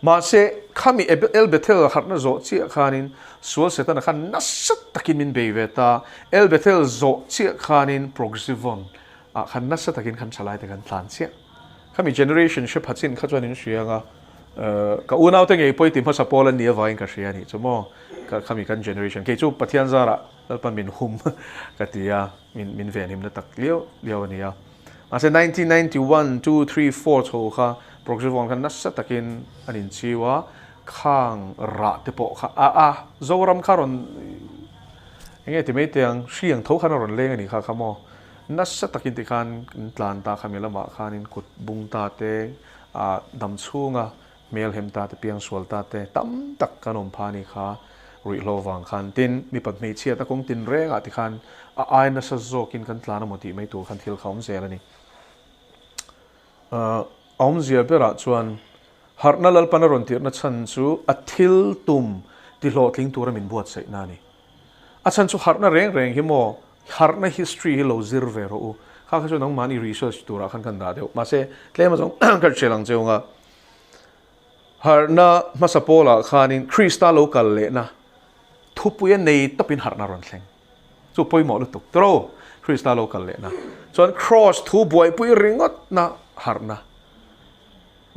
Mahse, khami El Bethel harhna zawh chiah khanin sual Setana khan nasa takin min bei ve ta. El Bethel zawh chiah khanin Proxivon ah khan nasa takin khan thalai te kan tlan chiah. Khami generation hre pha chin kha chuan in hria anga, ka unaute ngei pawh i ti hmasa pawl an nih avangin ka hria a nih chu maw. Khami kan generation kei chu Pathian zarah Lalpan min hum ka ti a, min venhimna tak liau liau a ni a. Mahse 1991, 2, 3, 4 chho kha Proxivon khan nasa takin an inchiu a, khang rah te pawh kha a a Zoram kha rawn eng nge ti mai teh ang hri ang tho khan a rawn leng a nih kha kha maw nasa takin tikhan an tlan ta khami lamah khanin kut bung ta te ah dam chhunga Hmel hem ta te, piangsual ta te tam tak kan awm pha ni kha ruihhlo vang khan. Tin, mipat hmeichhiatna kawng tin rengah ti khan a ai nasa zawkin kan tlan amaw tih mai tur khan thil kha awm zel a ni. A awmzia berah chuan harhna Lalpan a rawn tirhna chhan chu a thil tum tihlawhtling tura min buatsaihna a ni. A chhan chu harhna reng reng hi maw harhna history hi lo zir ve rawh u. Kha kha chu nangmahni research turah khan kan dah deuh. Mahse, tlem azawng kan hriat ang cheu anga Harhna hmasa pawlah khanin Krista lo kal lehna thupuia nei tawpin harhna rawn thleng. Chu pawimawh lutuk tawrh Krista lo kal lehna. Chuan Kraws thu buaipui ringawtna harhna.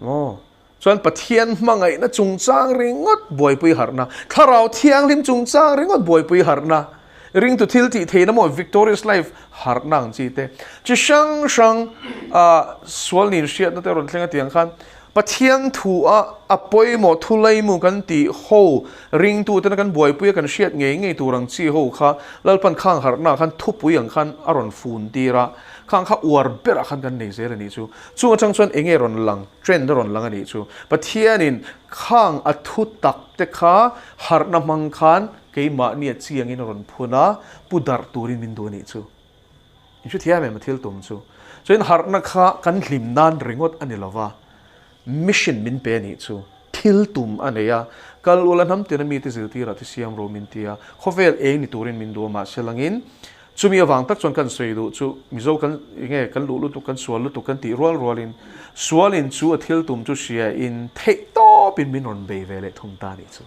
Aw. Chuan Pathian hmangaihna chungchang ringawt buaipui harhna. Thlarau Thianghlim chungchang ringawt buaipui harhna. Ringtu thil tih theihna maw Victorious Life harhna ang chi te. Chi hrang hrang ah sual nin hriatna te rawn thleng a tiang khan Pathian thu a a pawimawh thu laimu kan tih ho ringtu tena kan buaipui a kan hriat ngei ngei tur ang chi ho kha Lalpan khang harhna ah khan thupui ang khan a rawn fun tir a, khang kha uar berah khan kan nei zel a nih chu. Chung atang chuan enge rawn lang, trend a rawn lang a nih chu. Pathianin khang a thu tak te kha harhna hmang khan Keimahnia chiangin a rawn phun a, pu darh turin min duh a nih chu. In hrethiam em a thil tum chu. Chuan harhna kha kan hlim nan ringawt a ni lo va, mission min pe a nih chu. Thil tum a nei a, kal ula hnam tina mite zirtirah te siam rawh min ti a, khawvel eng ni turin min duh a mahse langin chumi avang tak chuan kan sawi duh chu Mizo kan enge kan luh lutuk kan sual lutuk kan tih rual rualin sualin chu a thil tum chu hria in theihtawpin min rawn bei ve leh thung ta a nih chu.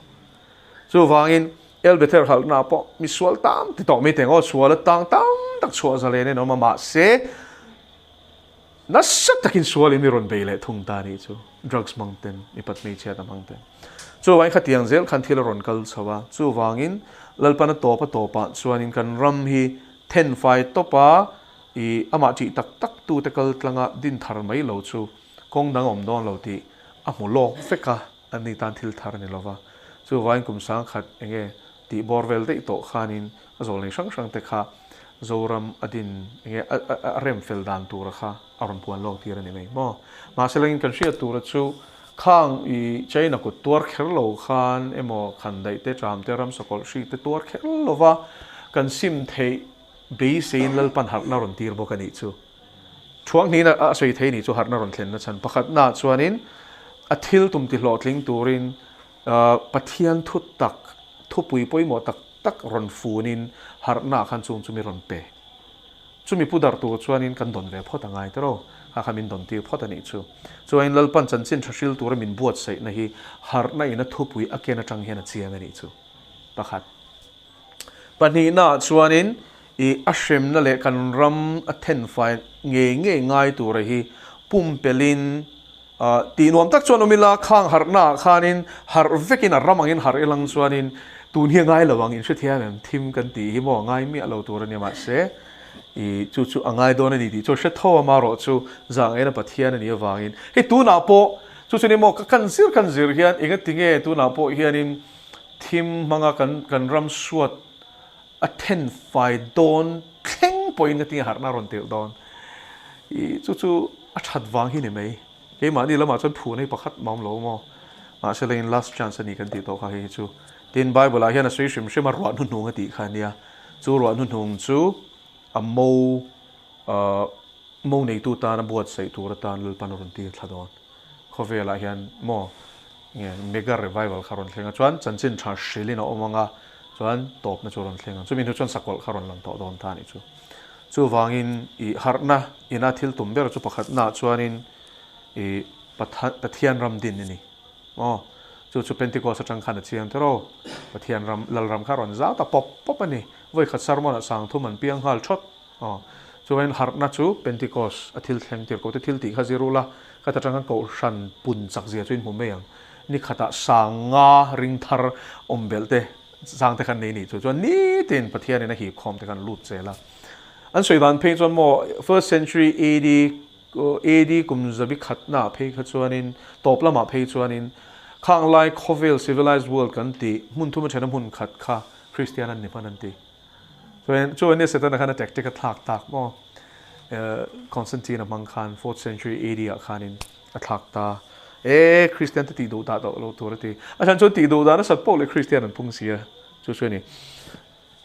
Chuvangin, El Bethel halhna pawh mi sual tam ti tawh mai teng aw, sual a tang tam tak chhuah zalen in a awm a, mahse nasa takin sualin mi rawn bei leh thung ta nih chu, drugs hmang ten, mipat hmeichhiat a hmang ten. Chuvangin khatiang zel khan thil a rawn kal chho a, chuvangin Lalpan a tawp a tawpah chuanin kan ram hi thenfai tawpa i amah tih tak tak tute kal tlanga din thar mai lo chu kawng dang a awm dawn lo tih a hmu lawk vek a. An ni tan thil thar a ni lova, chuvain kum sangkhat eng nge tih bawr vel daih tawh khanin a zawl nei hrang hrang te kha Zoram a din eng nge a rem fel dan tura kha a rawn puan lawk tir a ni mai maw. Mahse langin kan hriat tura chu khang i China kut tuar kher lo khan emaw khan daih te tram te ram sakawlh hri te tuar kher lova kan sim theih beiseiin Lalpan harhna rawn tir bawk a nih chu. Thuanghnihin a sawi thei nih chu harhna rawn thlenna chhan pakhatnaah chuanin a thil tum tihlawhtling turin Pathian thu tak, thupui pawimawh tak tak rawn funin harhnaah khan chung chu mi rawn pe. Chumi pu darh tur chuanin kan dawn ve phawt a ngai tawh lo, kha kha min dawn tir phawt a nih chu. Chuanin Lalpan chanchin tha hril tura min buatsaihna hi harhna in a thupui a ken atang hian a chiang a nih chu. Pakhat. Pahnihnaah chuanin i a hremna leh kan ram a thenfai ngei ngei ngai tura hi pumpelhin tih nuam tak chuan awm ila, khang harhnaah khanin harh vekin a ram angin harh ilang chuanin tun hi a ngai lo ang, in hrethiam em? Thim kan tih hi maw ngai miah lo tur a nia mahse I chu chu a ngai dawn a ni tih chu a hre tho a, marawh chu zahngaihna Pathian a nih avangin hei tunah pawh chu chu ni maw ka kan zir kan zir hian engatinge tunah pawh hianin thim hmanga kan kan ram suat a then fai dawn thleng pawhin ka tinge harhna a rawn tirh dawn i chu chu a that vang hi ni mai keimahni lamah chuan phu nei pakhat mah awm lo maw mahse lengin last chance a ni kan tih tawh kha hei hi chu tin bible ah hian a sawi hrim hrim a ruah hnuhnung a tih kha ania chu ruah hnuhnung chu a mo ah mo neitu tana buatsaih tur atan Lalpan a rawn tir thla dawn. Khawvelah hian maw nge mega revival kha rawn thleng a, chuan chanchin tha hrilhin a awm ang a, chuan tawpna chu a rawn thleng ang. Chumi hnu chuan sakawlh kha rawn lang tawh dawn ta a nih chu. Chuvangin i harhna ina thil tum ber chu pakhatnaah chuanin i Pathian ram din a ni. Maw chu chu Pentecost atang khan a chiang tawh ro. Pathian ram Lalram kha rawn zau ta pawp pawp a ni. Vawikhat sermon ah sangthum an piang nghal thawt. Aw, chuan harhna chu Pentecost a thil thleng tir ko te thil tih kha zir ula, ka ta tang khan kohhran pun chak zia chu in hmu mai ang. Ni khatah sanga ring thar awm belh te zang te khan nei nih chu chuan nitin Pathianin a hip khawm te khan lut zel a. An sawi dan phei chuan maw first century AD AD kum zabi khatna ah phei kha chuanin tawp lamah phei chuanin khang lai khawvel civilized world kan tih hmun thum a thena hmun khat kha Christian an ni hman an ti. Chuan chu ania Setana khan a tactic a thlak tak maw? Constantine a hmang khan fourth century AD ah khanin a thlak ta. E Christian te tih duh dah tawh lo tur a ti. A chhan chuan tih duh dan a sat poh leh Christian an pung si a. Chu chu a ni.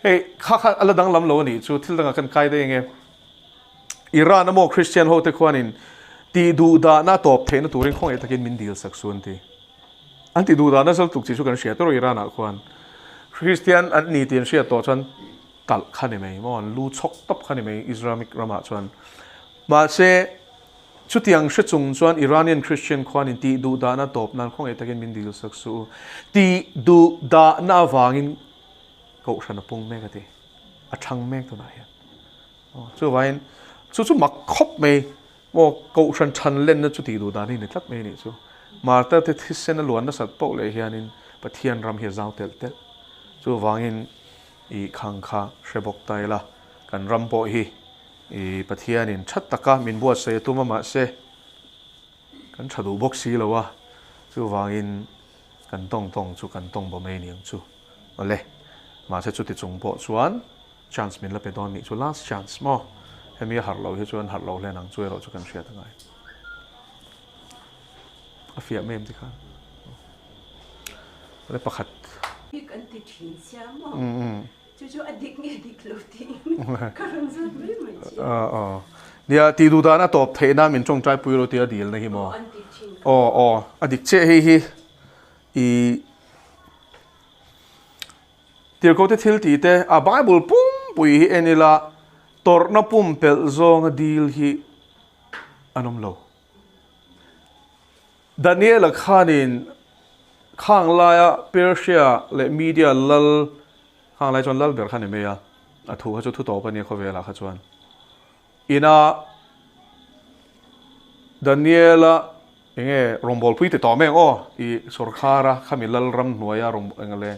Hei kha kha a la danglam lo a nih chu thil dangah kan kai daih ange. Iran a maw Christian ho te khuanin tih duh dahna a tawp theihna turin khawngaih takin min dil sak su an ti. An ti duh dan a zal tuk chi chu kan hria tawrh Iran ah khuan Christian an ni tih an hriat tawh chuan talh kha ni mai maw an lu chhawk tawp kha ni mai Islamic ramah chuan mahse chutiang hre chung chuan Iranian Christian khuan in tih duh dahna tawp nan khawngaih takin min dil sak suh u tih duh dahna avangin kohhran a pung mek a ti a thang mek tunah hian chuvangin chu chu mak khawp mai Maw Kohhran than lenna chu tih duh dan hi ni tlat mai a nih chu. Martha te thisen a luan nasat poh leh hianin Pathian ram hi a zau telh telh. Chuvangin i khang kha hre bawk ta ila, kan ram pawh hi i Pathianin tha taka min buatsaih a tum a mahse kan tha duh bawk si lo a, chuvangin kan tawng tawng chu kan tawng bawm ei niang chu. Awle, mahse chuti chung pawh chuan Chance min la pe dawn nih chu last chance maw? Hemi a harh loh hi chuan harh loh hlen ang chu erawh chu kan hriat angai. A fiah mai em ti khan. Le pakhat. Dik an ti thin sia maw? Chu chu a dik nge dik lo tiin ka rawn zawt mai mai che. Nia tih duh dan a tawp theih nan min tawngtai pui ro tia dil na hi maw? Aw an ti thin. Aw aw a dik chiah hei hi i Tirhkohte thil tih te, a Bible pumpui hi en ila, tawrhna pumpelh zawnga dil hi an awm lo. Daniela khanin khang laia Persia leh Media lal, khang lai chuan lal ber kha ni mai a, a thu kha chu thu tawp a nia khawvelah kha chuan. Ina Daniela Enge rawngbawlpui ti tawh mek aw i sawrkhara khami Lalram hnuaia rawn eng le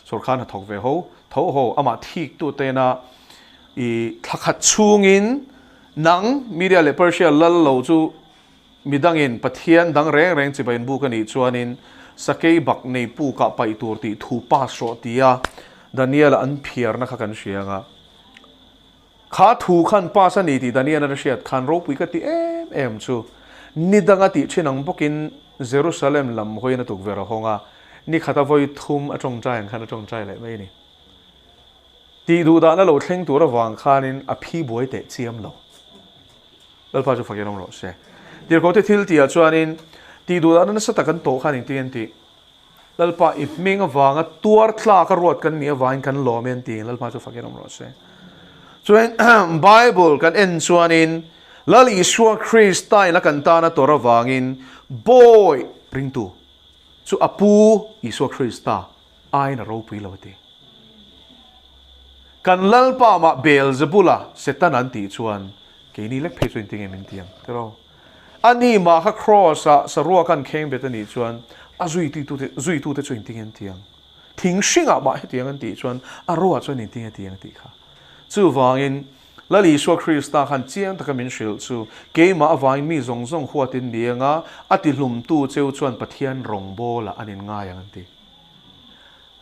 sawrkhar hnathawk ve ho tho ho amah thik tu tena i thlakhat chhungin nang Media leh Persia lal lo chu midangin Pathian dang reng reng chibai in buk anih chuanin sakei bak nei pukah paih tur tih thu pass rawh tia Daniela an phiarna kha kan hria anga. Kha thu khan pass a ni tih Daniel a hriat khan ropui ka ti em em chu. Ni danga tih thin ang bawkin Jerusalem lam hawiin a tukverh a hawng a, ni khata vawi thum a tawngtai ang khan a tawngtai leh mai a ni. Tih duh dahna lo thleng tur avang khanin a phi buai teh chiam lo. Lalpa chu fakin awm rawh se. Tirhkohte thil tihah chuanin tih duh dahna nasa tak an tawh khan engtin an tih? Lalpa i hming avanga tuar tlak a ruat kan nih avangin kan lawm e an ti. Lalpa chu fakin awm rawh se. Chuan Bible kan en chuanin Lal Isua Krista in a kan tana tawrh avangin bawi ringtu chu a pu Isua Krista aiin a ropui lo a ti. Kan Lalpa mah Beelzebula Setana an tih chuan keini lek phei chu engtin nge min ti ang tiraw? A ni mah kha Kraws ah saruak an kheng bet a nih chuan a zuitute zuitute chu engtin nge an ti ang? Thing hringah mah hetiang an tih chuan a ruah chuan engtin nge ti ang a tih kha. Chuvangin Lal Isua Krista khan chiang taka min hrilh chu, Keimah avangin mi zawng zawng huatin ni anga a tihlumtu cheu chuan Pathian rawngbawlah an inngai ang an ti.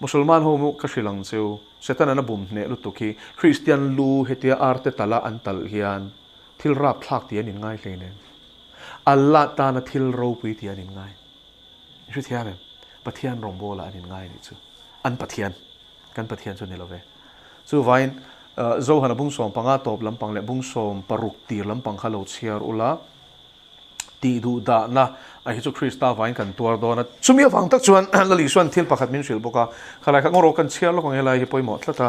Musulman ho mu ka hrilh ang cheu, Setanan a bum hneh lutuk hi Kristian lu hetia arte tala an talh hian thil rapthlak tih an inngai hleinem. Allah tana thil ropui tih an inngai. I hrethiam em? Pathian rawngbawlah an inngai anih chu. An Pathian. Kan Pathian chu ni lo ve. Chuvain, Zohana bung 15 tawp lampang leh bung 60 tir lampang kha lo chhiar ula, tih duh dahna a hi chu Krista vain kan tuar dawn a. Chumi avang tak chuan Lal Isua'n thil pakhat min hrilh bawk a, khalai kha ngawrawh kan chhiar lawk ang helai hi pawimawh tlat a,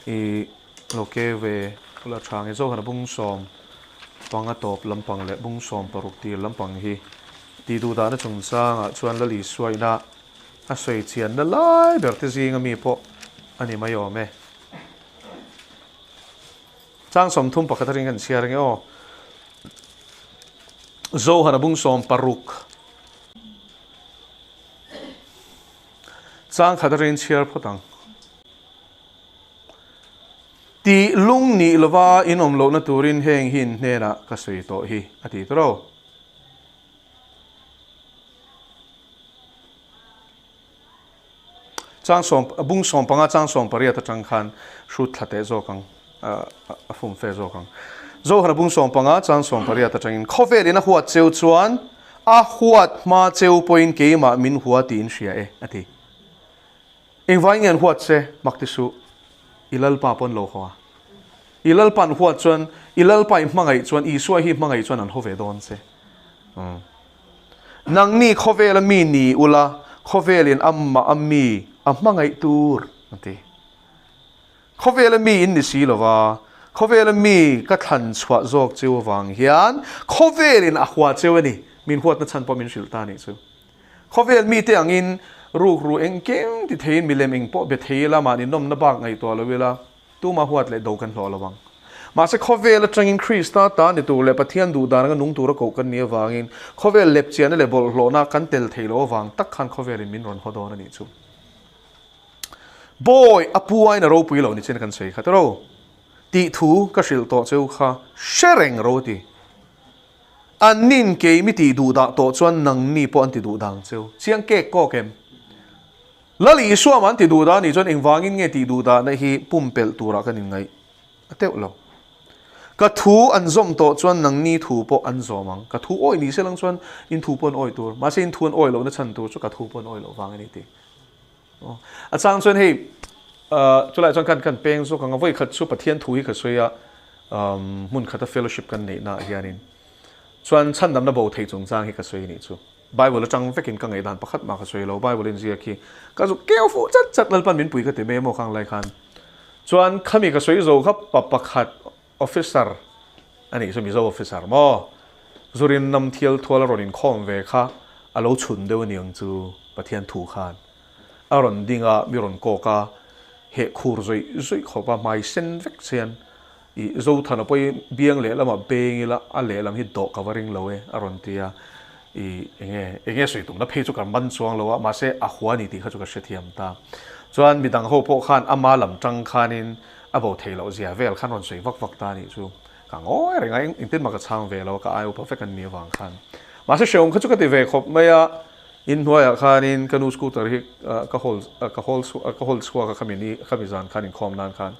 i lo ke ve ula tha nge. Zohana bung 15 tawp lampang leh bung 60 tir lampang hi tih duh dahna chungchangah chuan Lal Isua ina A sawi chianna lai ber te zinga mi pawh a ni mai awm e. Chang 31 a ring kan chhiar ange aw. Zohana bung 60. Chang khat a ring chhiar phawt ang. Tih lung nih lova in awm lohna turin heng hi in hnenah ka sawi tawh hi a ti tawh ro. Chang sawm, bung 15 chang 18 atang khan hrut thla teh zawk ang, a fum fe zawk ang. Zohana bung 15 chang 18 atangin khawvelin a huat cheu chuan a huat hma cheu pawhin keimah min hua tiin hria e, a ti. Engvai nge an huat che? Mak ti suh. I Lalpa pawn lo haw a. I Lalpa an huat chuan, i Lalpa i hmangaih chuan, Isua hi hmangaih chuan an haw ve dawn che. Nangni khawvela mi ni ula, khawvelin amah a mi a hmangaih tur, a ti. Khawvela mi in ni si lova, khawvela mi ka thlan chhuah zawk cheu avang hian khawvelin a hua cheu a ni. Min huatna chhan pawh min hrilh ta a nih chu. Khawvel mite angin rukru engkim ti theiin milem eng pawh be thei ila mahni nawmna bak ngaihtuah lo ila tuma huat leh do kan hlawh lo ang. Mahse khawvel atangin Krista ta ni tur leh Pathian duh dan anga nung tura koh kan nih avangin khawvel lepchiahna leh bawlhhlawhna kan tel thei lo avang tak khan khawvelin min rawn haw dawn a nih chu. Bawi a pu aiin a ropui lo ni chin kan sawi kha tiro tih thu ka hrilh tawh cheu kha hre reng ro ti. An nin kei mi tih duh dah tawh chuan nangni pawh an ti duh dang cheu. Chiang kek kawk em? Lal Isua mah an ti duh dah anih chuan engvangin nge tih duh dahna hi pumpelh turah kan inngaih a teuh lo. Ka thu an zawm tawh chuan nangni thu pawh an zawm ang. Ka thu awih ni se lang chuan in thu pawh an awih tur. Mahse in thu an awih lohna chhan tur chu ka thu pawh an awih loh vang a ni tih. A chang chuan hei chulaiah chuan kan kan peng zawk ang a, vawi khat chu Pathian thu hi ka sawi a, hmun khata fellowship kan neih naah hianin chuan chhandamna bo theih chungchang hi ka sawi anih chu. Bible atang vekin ka ngaihdan pakhat mah ka sawi lo, Bible in ziak hi ka zuk keu fuh chat chat Lalpan min pui ka ti mai emaw khang lai khan. Chuan khami ka sawi zo kha pa pakhat officer anih chu Mizo officer maw? Zurin nam thial thual a rawn inkhawm ve kha a lo chhun deuh aniang chu Pathian thu khan a rawn ding a, mi rawn kawk a, heh khur zawih zawih khawp a, hmai sen vek chian i Zothana pawh hi biang lehlamah beng ila a lehlam hi dawh ka va ring lo e a rawn ti a, i enge enge sawi tumna phei chu ka man chuang lo a, mahse a hua ni tih kha chu ka hrethiam ta. Chuan midang ho pawh khan ama lam tang khanin A bo theih loh zia vel khan rawn sawi vak vak ta anih chu ka ngawi reng a, engtin mah ka chhang ve lo a, ka ai upa vek an nih avang khan. Mahse hrehawm kha chu ka ti ve khawp mai a, in hnuaiah khanin ka nu scooter hi ka hawl ka hawl ka hawl chhuak a khami ni khami zan khan inkhawm nan khan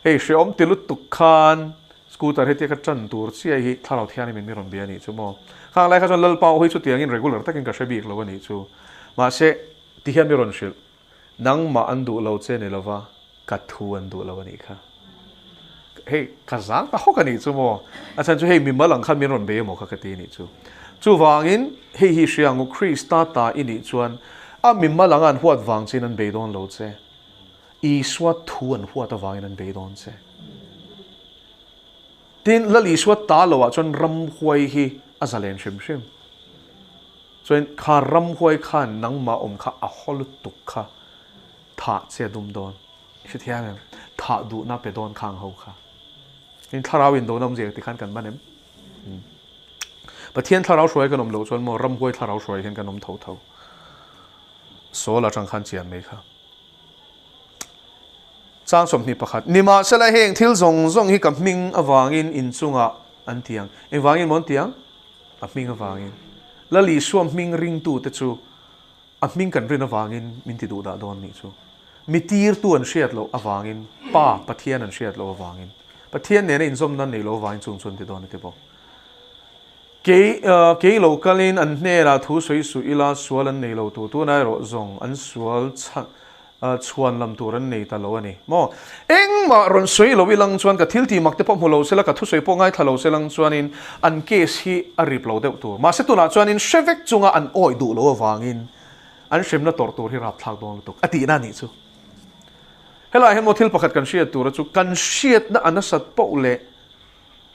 hei hrehawm ti lutuk khan scooter hetia ka tan tur chiah hi thlarau thianghlim in mi rawn bia anih chu maw. Khang lai kha chuan Lalpa aw hi chutiangin regular takin ka hre bik lo anih chu. Mahse tihian mi rawn hrilh. Nangmah an duh lo che ni lova, ka thu an duh lo a nih kha. Hei, ka zang ta hawk a nih chu maw? A chhan chu hei mimal ang khan min rawn bei emaw kha ka ti a nih chu. Chuvangin, hei hi hria ang u, Krista ta i nih chuan a mimal anga an huat vang chein an bei dawn lo che. Isua thu an huat avangin an bei dawn che. Tin, Lal Isua ta loah chuan ramhuai hi a zalen hrim hrim. Chuan kha ramhuai khan nangmah awm kha a haw lutuk kha thah che a dum dawn. I hre thiam em? Thah duhna pe dawn khang ho kha. Tin thlarau in dona awmzia ti khan kan man em? Pathian thlarau hruai kan awm loh chuan maw ramhuai thlarau hruai hian kan awm tho tho. Sawl atang khan chian mai kha. Chang 21, Nimahsela heng thil zawng zawng hi ka hming avangin in chungah an ti ang. Engvangin maw an ti ang? A hming avangin. Lal Isua hming ringtute chu a hming kan rin avangin min ti duh dah dawn nih chu. Mi tirtu an hriat loh avangin, Pa, Pathian an hriat loh avangin, Pathian nena inzawmna an neih loh avangin chung chu an ti dawn a ti bawk. Kei, kei lo kalin an hnenah thu sawi suh ila sual an nei lo tu, tunah erawh zawng an sual chhuan lam tur an nei ta lo a ni maw? Engmah rawn sawi lo ilang chuan ka thil tih mak te pawh hmu lo sela, ka thusawi pawh ngaithla lo selang chuanin an case hi a rip lo deuh tur. Mahse tunah chuanin hre vek chunga an awih duh lo avangin an hremna tawrh tur hi rapthlak dawn lutuk a tihna a nih chu. Helaiah hian maw thil pakhat kan hriat tura chu kan hriatna a nasat poh leh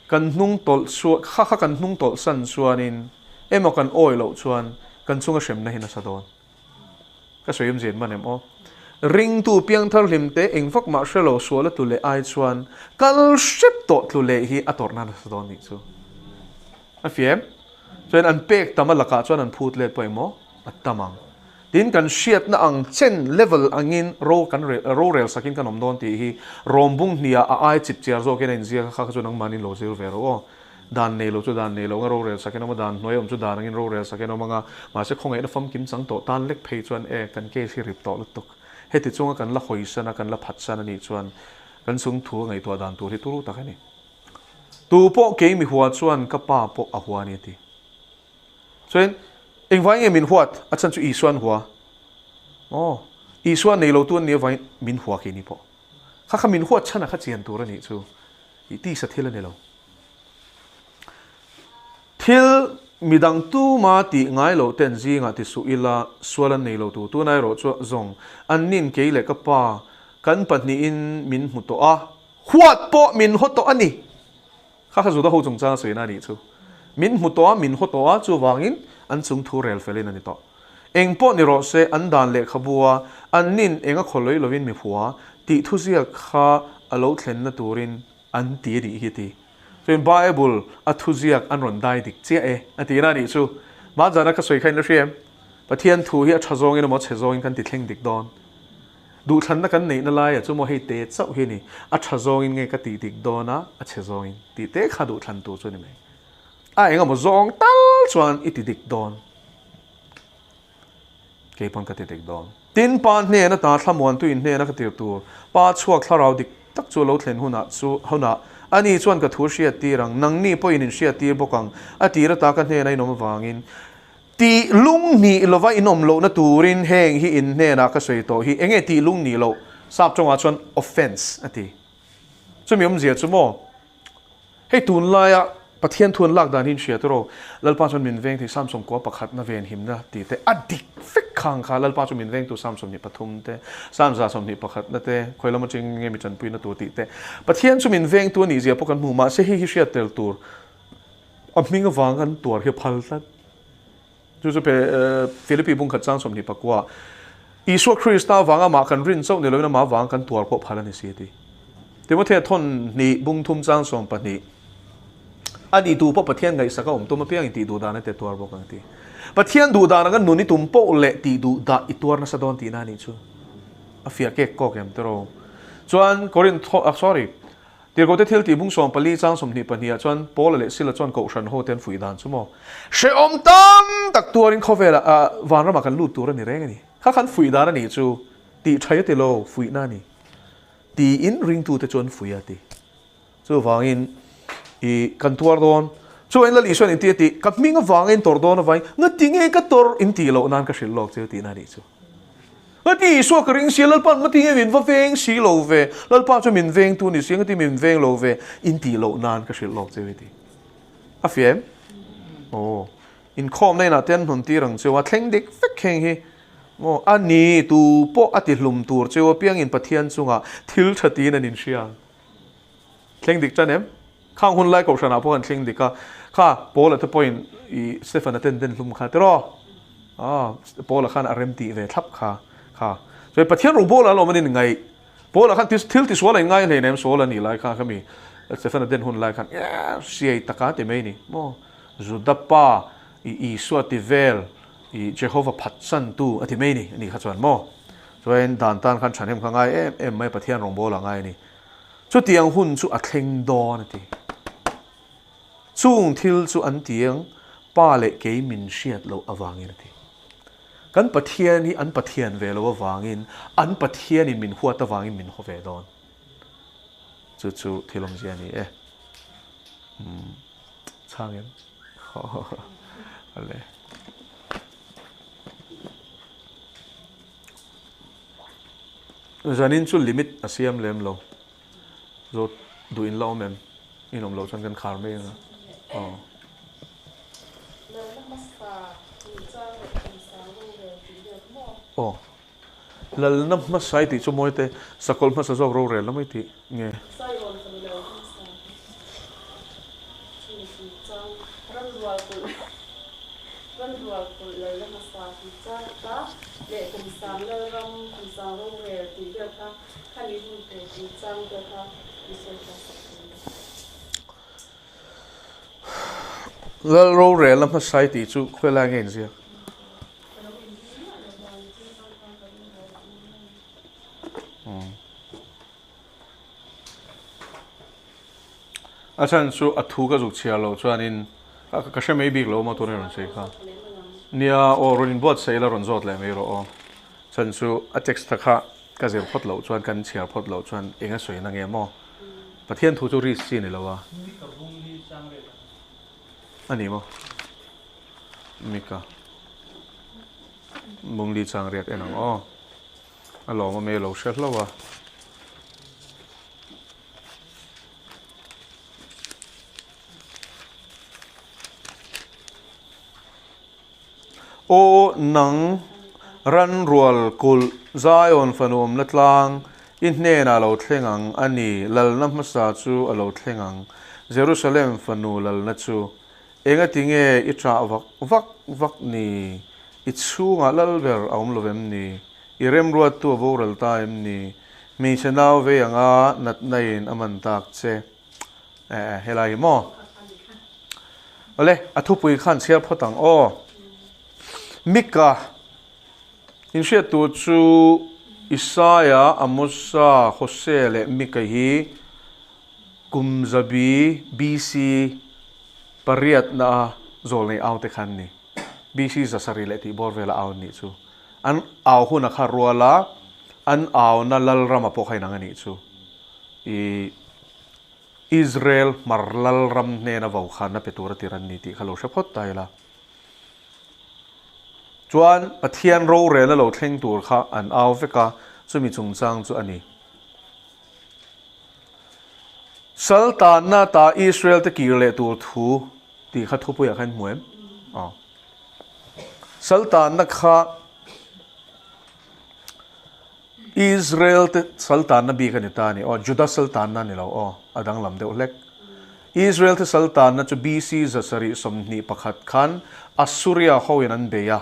Kan hnung tawlh chuan, kha kha kan hnung tawlh san chuanin emaw kan awi loh chuan kan chunga hremna hi nasa dawn. Ka sawi awmzia in man em aw. Ringtu piangthar hlim te eng vak mah hre lo sual a tlu leh ai chuan kal hrep tawh tlu leh hi a tawrhna nasa dawn nih chu. A fiam. Chuan an pek tam a lakah chuan an phut let pawh emaw a tam ang. Tin, kan hriatna ang chen, level, angin ro kan rel, rorel sakin kan awm dawn tih hi rawm bung hniah a ai chip chiar zawkin a inziak a, kha kha chu nangmahni lo zir ve rawh aw. Dan nei lo chu dan nei lo anga rorel sakin awm a, dan hnuai awm chu dan angin rorel sakin awm anga, mahse khawngaihna famkim chang tawh tan lek phei chuan e, kan case hi rip tawh lutuk. Heti chunga kan la hawisan a, kan la phatsan a nih chuan kan chung thu a ngaihtuah dan tur hi turu tak a ni. Tu pawh kei mi hua chuan ka pa pawh a hua a ni a ti. Chuan engvai nge min huat? A chhan chu Isua an hua. Aw, Isua nei lo tu an nih avangin min hua kei ni pawh. Kha kha min huat chhan a kha chian tur a nih chu. I tisa thil a ni lo. Thil midang tuma tih ngai loh ten zingah ti suh ila sual an nei lo tu tuna erawh chu zawng an nin kei leh ka pa kan pahnihin min hmu tawh a, huat pawh min haw tawh a ni. Kha kha Juda ho chungchang a sawina a nih chu. Min hmu tawh a, min haw tawh a, chuvangin an chung thu rel felin a ni tawh. Eng pawh ni rawh se, an dan lehkhabua an nin eng a khawlawih lovin mi hua tih thuziak kha a lo thlenna turin an ti a nih hi a ti. Chuan Bible a thuziak an rawn dai dik chiah e a tihna a nih chu. Hmanzana ka sawi kha in la hria em? Pathian thu hi a tha zawngin emaw a chhe zawngin kan ti thleng dik dawn. Duhthlanna kan neihna laiah chu maw hei te chauh hi a ni, a tha zawngin nge ka tih dik dawn a, a chhe zawngin tih te kha duhthlan tur chu a ni mai. A eng emaw zawng tal chuan i ti dik dawn. Kei pawn ka ti dik dawn. Tin, Pa hnena ta thlamuantu in hnena ka tir tur, Pa chhuak thlarau dik tak chu a lo thlen hunah chu hunah ani chuan ka thu hriat tir ang, nangni pawhin in hriat tir bawk ang, a tir ata ka hnena in awm avangin. Tih lung nih lova in awm lohna turin heng hi in hnenah ka sawi tawh hi. Enge tih lung nih loh? Sap tawngah chuan offence a ti. Chumi awmzia chu maw? Hei tunlaia Pathian thu an lak dan hi in hria tawh Lalpa chuan min veng thei Samson kua pakhatna ven himna tih te a dik vek khang kha Lalpa chu min vengtu Samson ni pathum te Sam za sawmhnih pakhatna te khawi lam atangin nge mi tanpuina tur tih te Pathian chu min vengtu a nih zia pawh kan hmu mahse hei hi hriat tel tur a hming avang kan tuar hi a phal tlat. Chu chu pe Philippi bungkhat chang 24 Isua Krista avanga amah kan rin chauh ni loin amah avang kan tuar pawh phal a ni si a ti. Timothea thawn hnih bung thum chang 12 A ni tu pawh Pathian ngaihsak a awm tum apiang in tih duh dan a te tuar bawk ang a ti. Pathian duh dan anga nun i tum poh leh tih duh dah i tuar nasa dawn tihna a nih chu. A fiah kek kawk em tiraw. Chuan Korinth sorry Tirhkohte thil tih bung 14 chang 22 ah chuan Paula leh Sila chuan Kohhran ho te an fuih dan chu maw? Hrehawm tam tak tuarin khawvelah ah vanramah kan lut tur a ni reng a ni. Kha khan fuih dan a nih chu tih tha i ti lo, fuihna a ni. Tiin ringtute chu an fuih a ti. Chuvangin i kan tuar dawn. Chuan Lal Isuan inti a ti, ka hming avangin tawrh dawn avangin ngati nge ka tawrh intih loh nan ka hrilh lawk che tihna a nih chu. Ngati Isua ka ring si a, Lalpa ngati nge min va veng si lo ve, Lalpa chu min veng tu ni si, ngati min veng lo ve, in tih loh nan ka hrilh lawk che i ti. A fia em? Aw, inkhawmna inah te an hnun tir ang cheu a, thleng dik vek heng hi. Aw, a ni, tu pawh a ti hlum tur cheu apiangin Pathian chungah thil tha tiin an inhria ang. Thleng dik tan em? Khang hun lai kohhranah pawh kan thleng dik a, kha Paula te pawhin i Stefan-a ten den hlum kha tiraw? Aw, Paula khan a rem tih ve thlap kha kha. Chuan Pathian rawngbawla alawm an inngaih. Paula khan thil tisual a inngai hleinem Saul a nih lai khan khami Stefan-a den hun lai khan siai taka ti mai ni maw? Juda pa i Isua ti vel i Jehova phatsantu a ti mai ni a nih kha chuan maw? Chuan dan tan khan thahnem kha ngai em em mai Pathian rawngbâwl a ngai a ni. Chutiang hun chu a thleng dawn a ti. Chung thil chu an ti ang, Pa leh kei min hriat loh avangin a ti. Kan Pathian hi an Pathian ve loh avangin, an Pathianin min huat avangin min haw ve dawn. Chu chu thil awmzia a ni e. Umm chhang em? Awle. Zanin chu limit a siam lem lo. Zawt duh in la awm em? In awm loh chuan kan khar mai ang a. Aw. Lalna hmasa chungchang leh chungchang rorel tih vel kha maw? Aw. Lalna hmasa i tih chu mawi te, sakawlh hmasa zawk rorel la mai tih nge? Saiawn fanu lo hmasa chumi chungchang ramrual kulh ramrual kulh lalna hmasa chungchang kha leh kumsang lalram kumsang rorel tih vel kha Khami hun tur chungchang te kha i sawi ta sak thei a. Lal rorelna hmasai tih chu khawilai nge inziak? A chhan chu a thu ka zuk chhiar loh chuanin ka hre mai bik lo maw tuna rawn sawi kha. Nia aw rawn inbuatsaih la rawn zawt leh mai rawh aw. Chhan chu a text kha Ka zir phawt loh chuan, kan chhiar phawt loh chuan eng a sawi na nge maw? Pathian thu chu risk chi ni lo a. Mika bung hi chang reh tak a ni maw? Mika bung li chang riat en ang aw. A lawm awm e lo hre hlauh a. Aw nang ran rual kulh Zion fanu awmna tlang i hnenah lo thleng ang a ni, lalna hmasa chu a lo thleng ang, Jerusalem fanu lalna chu. Engati nge i ṭah vak vak vak ni? I chhungah lal ber a awm lo vem ni? I remruattu a boral ta em ni? Hmeichhe nau vei anga natna in a man tak che. Eh, helai hi maw? Awle, a thupui khan chhiar phawt ang aw. Mika, in hriat tur chu Isaia, Amosa, Hosea leh Mika hi kum zabi BC pariatna a zawlnei au te khan ni. BC 700 leh tih bawr vela au an nih chu. An au huna kha ruala an auna lalrama pawh kha inang a nih chu. I Israel hmar lal ram hnena vaukhana pe tura tir an ni tih kha lo hre phawt ta ila. Chuan Pathian rorelna lo thleng tur kha an au vek a, chumi chungchang chu a ni. Sal tanna ta Israel te kir leh tur thu tih kha thupuiah khan hmu em? Aw. Sal tanna kha Israel te saltanna bik a ni ta a ni aw, Juda saltanna a ni lo aw, a danglam deuh hlek. Israel te saltanna chu BC 721 khan Assuria hoin an bei a,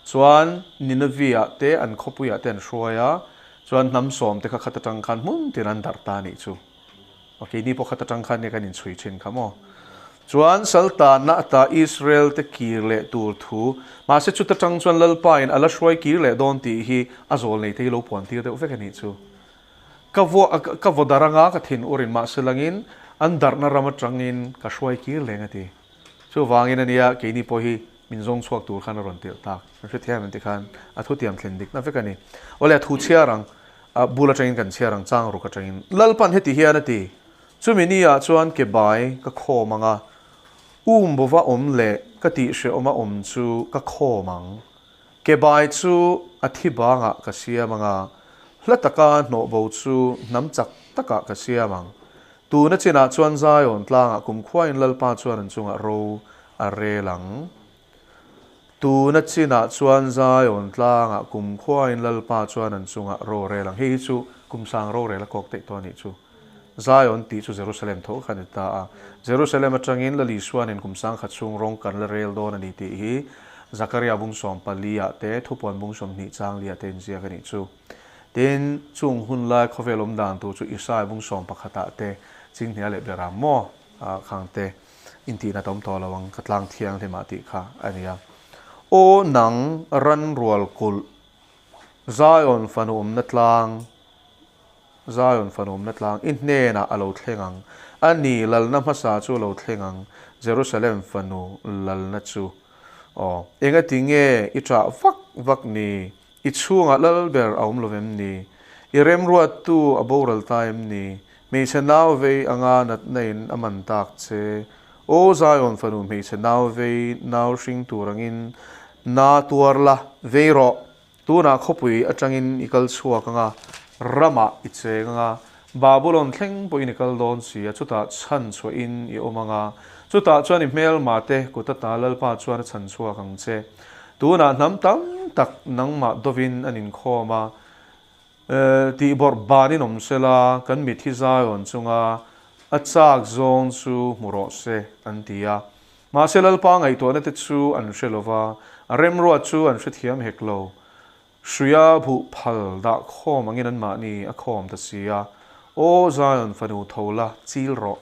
chuan Nineveh-ah te an khawpuiah te an hruai a, chuan hnam sawm te kha khat atang khan hmun tin an darh ta a nih chu. Aw keini pawh khat atang khan nia kan inchhui thin kha maw? Chuan Saltanna ata Israel te kir leh tur thu, mahse chuta tang chuan Lalpa in a la hruai kir leh dawn tih hi a zawl nei te hi lo puan tir deuh vek a nih chu. Ka vua ka vaw darh anga ka thin urin mahse langin an darhna ram atangin ka hruai kir leng a ti. Chuvangin a nia keini pawh hi min zawng chhuak tur khan a rawn tirh tak. Kan hrethiam em tikhan a thutiam thlen dikna vek a ni. Awle a thu chhiar ang, a bul atangin kan chhiar ang, chang ruk atangin. Lalpan heti hian a ti, Chumi ni ah chuan ke bai ka khawm ang a, um bova awm leh ka tihhrehawma awm chu ka khawm ang. Ke bai chu a thi bangah ka siam ang a, hla taka hnawh bo chu hnam chak takah ka siam ang. Tuna chinah chuan Zion tlangah kumkhuain Lalpa chuan an chungah ro a rel ang. Tuna chinah chuan Zion tlangah kumkhuain Lalpa chuan an chungah ro a rel ang. Hei hi chu kumsang rorel a kawk teih tawh a nih chu. Zion tih chu Jerusalem tho kha a ni ta a. Jerusalem atangin Lal Isua nen kumsang khat chhung rawng kan la rel dawn a ni tih hi Zakaria bung 14 ah te, Thupuan bung 20 chang li ah te inziak a nih chu. Tin, chung hun lai khawvel awm dan tur chu Isai bung 11 ah te Chinghnia leh Beram maw khang te intihna tam tawh lo ang ka tlang thianghlim ah tih kha a ni a. Aw nang ran rual kulh. Zion fanu awmna tlang, Zion fanu awmna tlang i hnenah a lo thleng ang. A ni, lalna hmasa chu a lo thleng ang, Jerusalem fanu lalna chu. Aw, engati nge i ṭah vak vak ni? I chhungah lal ber a awm lo vem ni? I remruattu a boral ta em ni? Hmeichhe nau vei anga natna in a man tak che. Aw Zion fanu hmeichhe nau vei nau hring tur angin na tuar la, vei rawh. Tunah khawpui atangin i kal chhuak anga, ramah i cheng anga, Babulon thleng pawhin i kal dawn si a, chutah chhan chhuahin i awm anga, chutah chuan i hmelmate kut ata Lalpa chuan a chhan chhuak ang che. Tunah hnam tam tak nangmah dovin an inkhawm a, tihbawrh banin awm sela, kan mit hi Zion chunga a chak zawng chu hmu rawh se, an ti a. Mahse Lalpa ngaihtuahna te chu an hre lo va, a remruat chu an hrethiam hek lo. Hruia buh phal dah khawm angin anmahni a khawm ta si a, Aw Zion fanu tho la, chil rawh.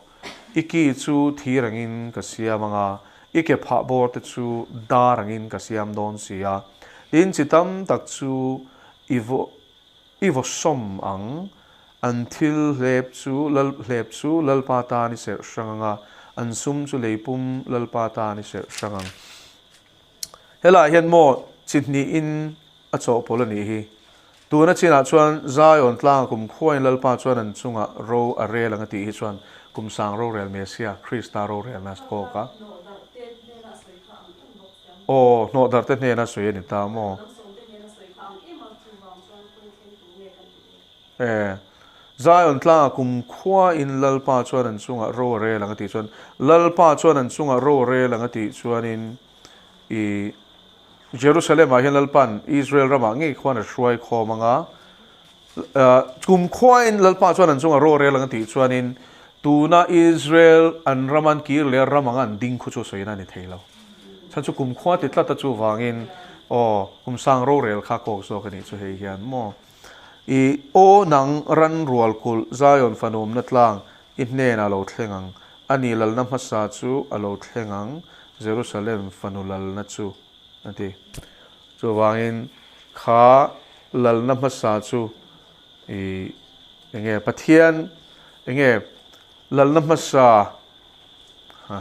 I ki chu thir angin ka siam ang a, i ke phah bawr te chu dar angin ka siam dawn si a. Tin, chi tam tak chu i vaw i vaw sawm ang, an thil hlep chu lal hlep chu Lalpa tan i serh hrang ang a, an sum chu leipum Lalpa tan i serh hrang ang. Helaiah hian maw chi hnihin a chawhpawlh a nih hi. Tuna chinah chuan Zion tlanga kum khuain Lalpa chuan an chungah ro a rel ang a tih hi chuan kum sang rorel Mesia, Krista rorelna a kawk a. Aw, hnawhdarte hnena sawi a ni ta maw? E, Zion tlanga kum khuain Lalpa chuan an chungah ro a rel ang a tih chuan, Lalpa chuan an chungah ro a rel ang a tih chuanin i Jerusalem-ah hian Lalpa'n Israel ramah ngei khuan a hruai khawm ang a, kum khuain Lalpa chuan an chungah ro a rel ang a tih chuanin tuna Israel an ram an kir leh ram anga an ding khu chu sawiin a ni thei lo. Chhan chu kum khua ti tlat a chuvangin aw kum sang rorel kha kawk zawk a nih chu hei hian maw. I aw nang ran rual kulh Zion fanumna tlang i hnenah a lo thleng ang. A ni lalna hmasa chu a lo thleng ang, Jerusalem fanu lalna chu, a ti. Chuvangin kha lalna hmasa chu i enge Pathian enge lalna hmasa ha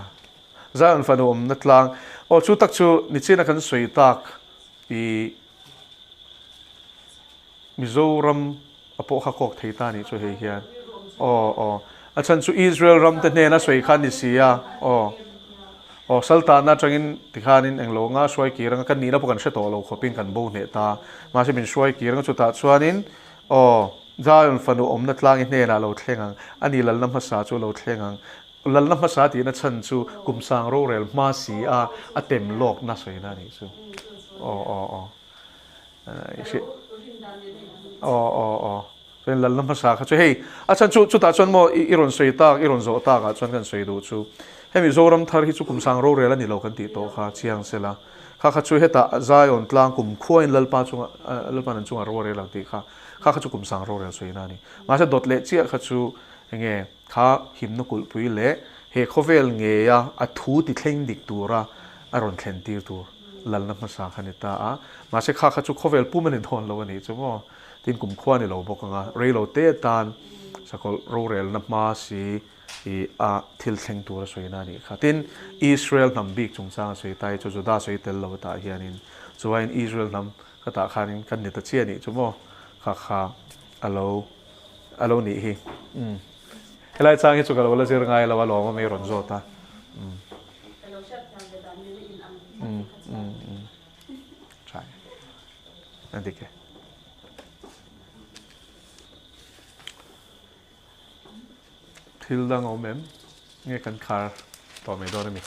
Zion fanu awmna tlang aw chu tak chu nichina kan sawi tak i Mizoram a pawh kha kawk thei ta nih chu hei hian aw aw a chhan chu Israel ram te hnena sawi kha ni si a aw aw saltana atangin tikhanin englo anga hruai kir anga kan nihna pawh kan hre tawh lo khawpin kan bo hneh ta mahse min hruai kir anga chutah chuanin aw Zion fanu awmna tlang i hnenah lo thleng ang a ni lalna hmasa chu lo thleng ang lalna hmasa tihna chhan chu kum sang rorel hma si a a tem lawkna sawina a nih chu aw aw aw. Aw aw aw chuan lalna hmasa kha chu hei a chhan chu chutah chuan maw i rawn sawi tak i rawn zawh tak ah chuan kan sawi duh chu hemi Zoram thar hi chu kum sang rorel a ni lo kan tih tawh kha chiang sela kha kha chu hetah Zion tlang kum khuain Lalpa chunga Lalpa nan chunga rorel ang tih kha kha kha chu kum sang rorel sawina a ni mahse dawt leh chiah kha chu enge kha himna kulhpui leh he khawvel ngeia a thu ti thleng dik tura a rawn thlen tir tur lalna hmasa kha ni ta a, mahse kha kha chu khawvel pum a ni dawn lo a nih chu maw? Tin kum khua a ni lo bawk ang a, rei lo te atan sakawlh rorelna hma si i a thil thleng tur a sawina a nih kha. Tin, Israel hnam bik chungchang a sawi ta hi chu Juda sawi tel lo atah hianin chuain Israel hnam ka tah khanin kan ni ta chiah a nih chu maw? Kha kha a lo a lo nih hi. Umm. Helai chang hi chu ka lo la zir ngai lo a lawm a mai rawn zawt a. Umm. Thil dang awm em? Nge kan khar tawh mai dawn a mi?